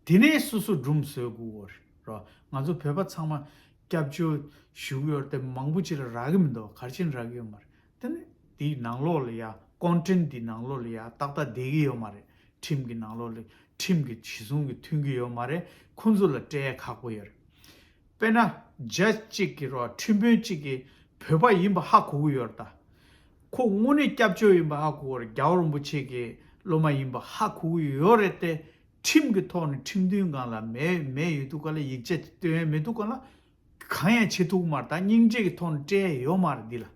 དེ་ནས་སོ་སོ་སྒྲུང་བཟོ་དགོས་རེད། རོ། ང་ཚོ་བོད་པ་ཚང་མ་སྐྱབས་བཅོལ་ཞུ་གི་ཡོད་རེད་དེ། མང་པོ་ཅིག་ལ་རག་གི་མི་འདུག་ག་རེ་བྱས་ནས་རག་གི་ཡོད་མ་རེད། དེ་ནི་དེའི་ནང་ལོགས་ལ་ཡ། ཀོན་ཊེན་ཊི་དེའི་ནང་ལོགས་ལ་ཡ་ཏག་ཏག་བསྡད་ཀྱི་ཡོད་མ་རེད། ཁྲིམས་ཀྱི་ནང་ལོགས་ལ། ཁྲིམས་ཀྱི་གཞི་བཟུང་གིས་མཐུན་གྱི་ཡོད་མ་རེད། ཁོང་ཚོ་ལ་སྤྲད་ཡ་ཁག་པོ་ཡོད་རེད། དཔེར་ན་ཇཇ་གཅིག་གིས་རོ། ཁྲིམས་དཔོན་གཅིག་གིས་བོད་པ་ཡིན་པ་ཧ་གོ་གི་ཡོད་རེད་ད། ཁོ་དངོས་གནས་སྐྱབས་བཅོལ་ཡིན་པ་ཧ་གོ་གི་ཡོད་རེད། རྒྱལ་བ་རིན་པོ་ཆེ་གི་སློབ་མ་ཡིན་པ་ཧ་གོ་གི་ཡོད་རེད་དེ། ཁྲིམས་ཀྱི་ཐོག་ནས་ཁྲིམས་མཐུན་སྒང་ལ་མེད་མེད་ཡོད་དུས་སྐབས་ལ། ཡིག་ཆ་སྟོན་ཡ་མེད་དུས་སྐབས་ལ། གང་ཡང་བྱེད་ཐུབ་ཀྱི་མ་རེད། ད་སྙིང་རྗེ་གི་ཐོག་ནས་སྤྲད་ཡ་ཡོད་མ་རེད་འདི་ལ།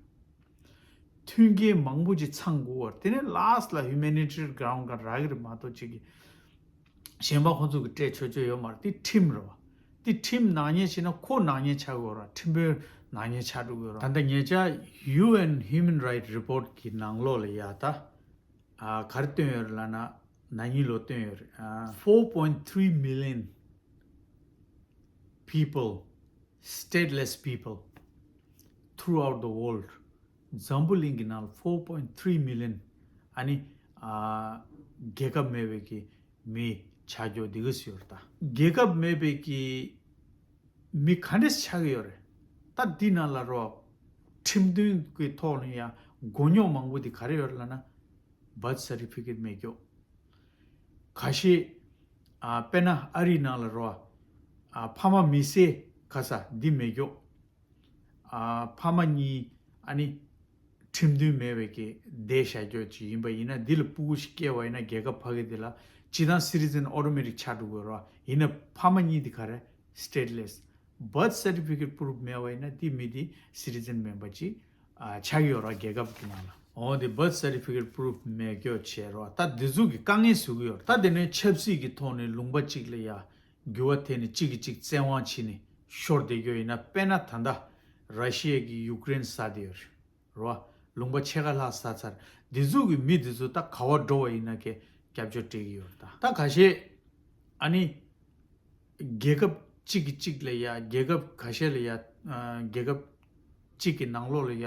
མཐུན་རྐྱེན་མང་པོ་ཅིག་ཚང་དགོས་པ་རེད། དེ་ནས་ལཱསི་ལ་ཧིའུ་མེ་ནི་ཊི་རི་གི་རའུན་ཌི་སྒང་རག་གི་རེད་མ་གཏོགས། ཅིག་གི་གཞན་པ་ཁོང་ཚོ་གིས་སྤྲད་ཆོག་ཆོག་ཡོད་མ་རེད། དེ་ཁྲིམས་རེད་བ། དེ་ཁྲིམས་ནག་ཉེས་བྱས་ན་ཁོ་ནག་ཉེས་ཆགས་ཀྱི་ཡོད་རེད། ཁྲིམས་དཔོན་ནག་ཉེས་ཆགས་འགྲོ་གི་ཡོད་རེད། ད་ལྟ་ཉེ་ཆར་ཡུ་ཨེན་ཧིའུ་མན་རའིཊ་རི་པོར་ཊི་གི་ནང་ལོགས་ལ་ཡ་ད། ཨ། ག་རེ་བཏོན་ཡོད་རེད་ལབ་ན། ན་ནིང་ལོ་བཏོན་ཡོད་རེད། ཨ། four point three million people, stateless people throughout the world. འཛམ་བུ་གླིང་གི་ནང་ལ་four point three million ཨ་ནི། ཨ། རྒྱལ་ཁབ་མེད་པའི་གི་མི་ཆགས་ཀྱི་ཡོད་འདི་ག་ཟེར་ཡོད་རེད་ད། རྒྱལ་ཁབ་མེད་པའི་གི་མི་ག་འདྲས་ཆགས་ཀྱི་ཡོད་རེད། ད་འདི་ནང་ལ་རོ། ཁྲིམས་མཐུན་གྱི་ཐོག་ནས་ཡང་མགོ་རྙོག་མང་པོ་འདི་ག་རེ་ཡོད་རེད་ལབ་ན། བར་ཐི་སར་ཊི་ཕི་ཀེཊ་མེད་ཀྱོག་ག་ཤེད། ཨ། དཔེར་ན་ཨ་རིའི་ནང་ལ་རོ། ཨ། ཕ་མ་མི་སེར་ག་ས་འདི་མེད་ཀྱོག་ཨ། ཕ་མ་གཉིས་ཨ་ནི་ཁྲིམས་མཐུན་མེད་པའི་གི་བསྡད་བཞག་ཀྱོག་ཅིག་ཡིན་པ་ཡིན་ན། འདི་ལ་སྤུ་གུ་ཞིག་སྐྱེས་པ་ཡིན་ན། རྒྱལ་ཁབ་ཕ་གི་དེ་ལ་སྤྱིར་བཏང་སི་ཊི་ཛན་ཨོ་ཊོ་མེ་ཊིག་ཆགས་འགྲོ་གི་རོ། ཡིན་ན་ཕ་མ་གཉིས་དེ་ག་རེ། སི་ཊེ་ཊི་ལེ་སི། བར་ཐི་སར་ཊི་ཕི་ཀེཊ་པུ་རུབ་མེད་པ་ཡིན་ན། དེ་མི་དེ་སི་ཊི་ཛན་མིན་པ་ཅིག་ཨ། ཆགས་ཀྱི་ཡོད་ར། རྒྱལ་ཁབ་ཀྱི་ནང་ལ། འོ་དེ་བར་ཐི་སར་ཊི་ཕི་ཀེཊ་པུ་རུབ་མེད་ཀྱོག་བྱས་ར། ད་འདི་ཚོ་གི་དཀའ་ངལ་བཟོ་གི་ཡོད་ར། ད་དེ་ནས་ཆབ་སྲིད་ཀྱི་ཐོག་ནས་ལུང་པ་གཅིག་ལ་ཡ་འགྱུར་བ་ཐེབས་ནས་གཅིག་གིས་གཅིག་བཙན་དབང་བྱས་ནས་ཤོར་བསྡད་ཀྱོག་ཡིན་ན། དཔེར་ན་ད་ལྟ་ར་ཤི་ཡ་གིས་ཡུ་ཀེ་རེན་ཟ་བསྡད་ཡོད་རེད། རེད་བ། ལུང་པ་ཕྱེད་ཀ་ལྷག་ཟ་ཚར། འདི་ཚོ་གི་མི་འདི་ཚོ་ད་ག་བ་འགྲོ་བ་ཡིན་ན་གི་སྐྱབས་བཅོལ་སྤྲད་ཀྱི་ཡོད་རེད། ད་ད་ཁ་ཤས་ཨ་ནི་རྒྱལ་ཁབ་གཅིག་གིས་གཅིག་ལ་ཡ། རྒྱལ་ཁབ་ཁ་ཤས་ལ་ཡ། ཨ། རྒྱལ་ཁབ་གཅིག་གི་ནང་ལོགས་ལ་ཡ།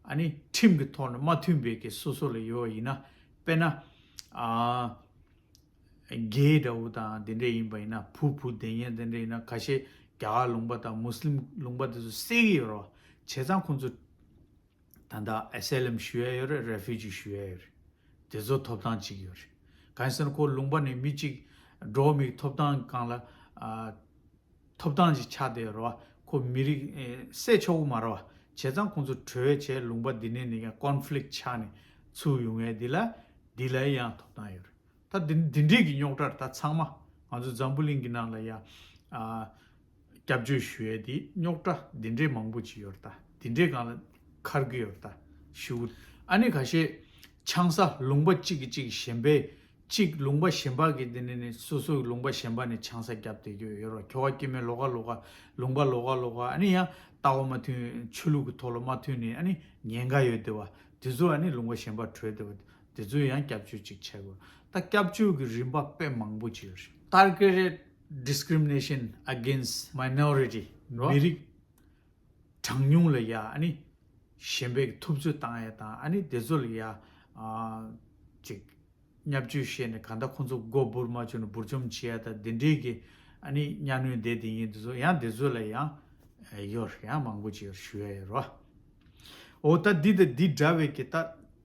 ཨ་ནི་ཁྲིམས་ཀྱི་ཐོག་ནས་མ་མཐུན་པའི་གི་སོ་སོ་ལ་ཡོད་པ་ཡིན་ན། དཔེར་ན། ཨ། གེ་འདྲ་བོ་དང་དེ་འདྲ་ཡིན་པ་ཡིན་ན། བུ་བུ་བསྡད་མཁན་དེ་འདྲ་ཡིན་ན། ཁ་ཤས་རྒྱ་གར་ལུང་པ་དང་མུ་སི་ལིམ་ལུང་པ་དེ་ཚོ་བསད་ཀྱི་ཡོད་རེད། བྱས་ཙང་ཁོང་ཚོ་ད་ལྟ་ཨེ་སི་ཨེ་ལེམ་ཞུ་ཡ་ཡོད་རེད། རེ་ཕུ་ཇི་ཞུ་ཡ་ཡོད་རེད། དེ་ཚོ་ཐོབ་ཐང་གཅིག་ཡོད་རེད། གང་ཡིན་ཟེར་ན་ཁོ་ལུང་པ་ནས་མི་གཅིག་འགྲོ་མིའི་ཐོབ་ཐང་སྒང་ལ། ཨ། ཐོབ་ཐང་ཅིག་ཆགས་བསྡད་ཡོད་རེད་བ། ཁོ་མི་རིགས། ཨེ། བསད་ཆོག་གི་མ་རེད་བ། བྱས་ཙང་ཁོང་ཚོ་བྲོས་བྱས་ལུང་པ་འདི་ནས་ནས་ཀྱང་ཀོན་ཕི་ལིག་ཆགས་ནས་ ཚུགས་ཡོང་ངེས་འདི་ལ་འདི་ལ་ཡང་ཐོབ་ཐང་ཡོད་རེད། ད་འདི་འདི་འདྲས་ཀྱི་རྙོག་དྲ་ད་ཚང་མ་ང་ཚོ་འཛམ་བུ་གླིང་གི་ནང་ལ་ཡ་ཨ་སྐྱབས་བཅོལ་ཞུ་ཡས་འདི་རྙོག་དྲ་འདི་འདྲས་མང་པོ་ཅིག་ཡོད་རེད། ད་འདི་འདྲས་སྒང་ལ་འཁར་གི་ཡོད་རེད། ད་ཞུ་ཨ་ནི་ཁ་ཤས་ཆང་ས་ལུང་པ་གཅིག་གིས་གཅིག་གཞན་པའི་གཅིག་ལུང་པ་གཞན་པ་གི་དེ་ནས་ནི་སོ་སོའི་ལུང་པ་གཞན་པ་ནས་ཆང་ས་བརྒྱབ་བསྡད་ཀྱི་ཡོད་རེད། ཁྱོ་ག་སྐྱེ་དམན་ལོགས་ཀ་ལོགས་ཀ་ལུང་པ་ལོགས་ཀ་ལོགས་ཀ་ཨ་ནི་ཡང་ལྟ་བ་མ་མཐུན་ཆོས་ལུགས་ཀྱི་ཐོག་ལ་མ་མཐུན་ནས་ཨ་ནི་ཉེན་ཁ་ཡོད་བསྡད་པ་དེ་ཚོ་ཨ་ནི་ལུང་པ་གཞན་པ་བྲོས་བསྡད་པ་དེ་ཚོ་ཡང་སྐྱབས་བཅོལ་ཅིག་བྱས་དགོས། ད་སྐྱབས་བཅོལ་གྱི་རིམ་པ་དཔེ་མང་པོ་ཅིག་ཡོད་རེད། Targeted discrimination against minority རོ། མི་རིགས་གྲངས་ཉུང་ལ་ཡ་ཨ་ནི་གཞན་པའི་ཐུབ་ཚོད་བཏང་ཡ་དང་ཨ་ནི་དེ་ཚོ་ལ་ཡ་ཨ་ཅིག་བརྙས་བཅོས་བྱས་ནས་གང་ལྟར་ཁོང་ཚོ་མགོ་འབུར་མ་བྱུང་ན་འབུར་འཇོམས་བྱེད་ཡ་དང་དེ་འདྲའི་གི་ཨ་ནི་གཉའ་གནོན་དེ་དེ་ཡིན་དེ་ཚོ་ཡང་དེ་ཚོ་ལ་ཡང་ཡོད་ཡང་མང་པོ་ཅིག་ཡོད་ཞུ་ཡ་ཡོད་རོ། འོ་ད་འདི་དང་འདི་འདྲ་བའི་གི་ད་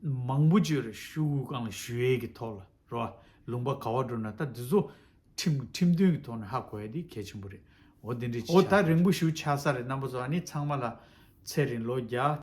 མང་པོ་ཅིག་ཡོད་རེད། ཞུ་དགོས་གང་ལ་ཞུ་ཡས་གི་ཐོག་ལ་རོ། ལུང་པ་ག་བ་འགྲོ་ན་ད་འདི་ཚོ་ཁྲིམས་ཁྲིམས་མཐུན་གྱི་ཐོག་ནས་ཧ་གོ་ཡ་འདི་གལ་ཆེན་པོ་རེད། འོ་འདི་འདྲའི་ཅིག་འོ་ད་ཆགས་རིང་པོ་ཞིག་ཆགས་ས་རེད། རྣམ་པ་ཚོ་ཨ་ནི་ཚང་མ་ལ་ཚེ་རིང་ལོ་བརྒྱ།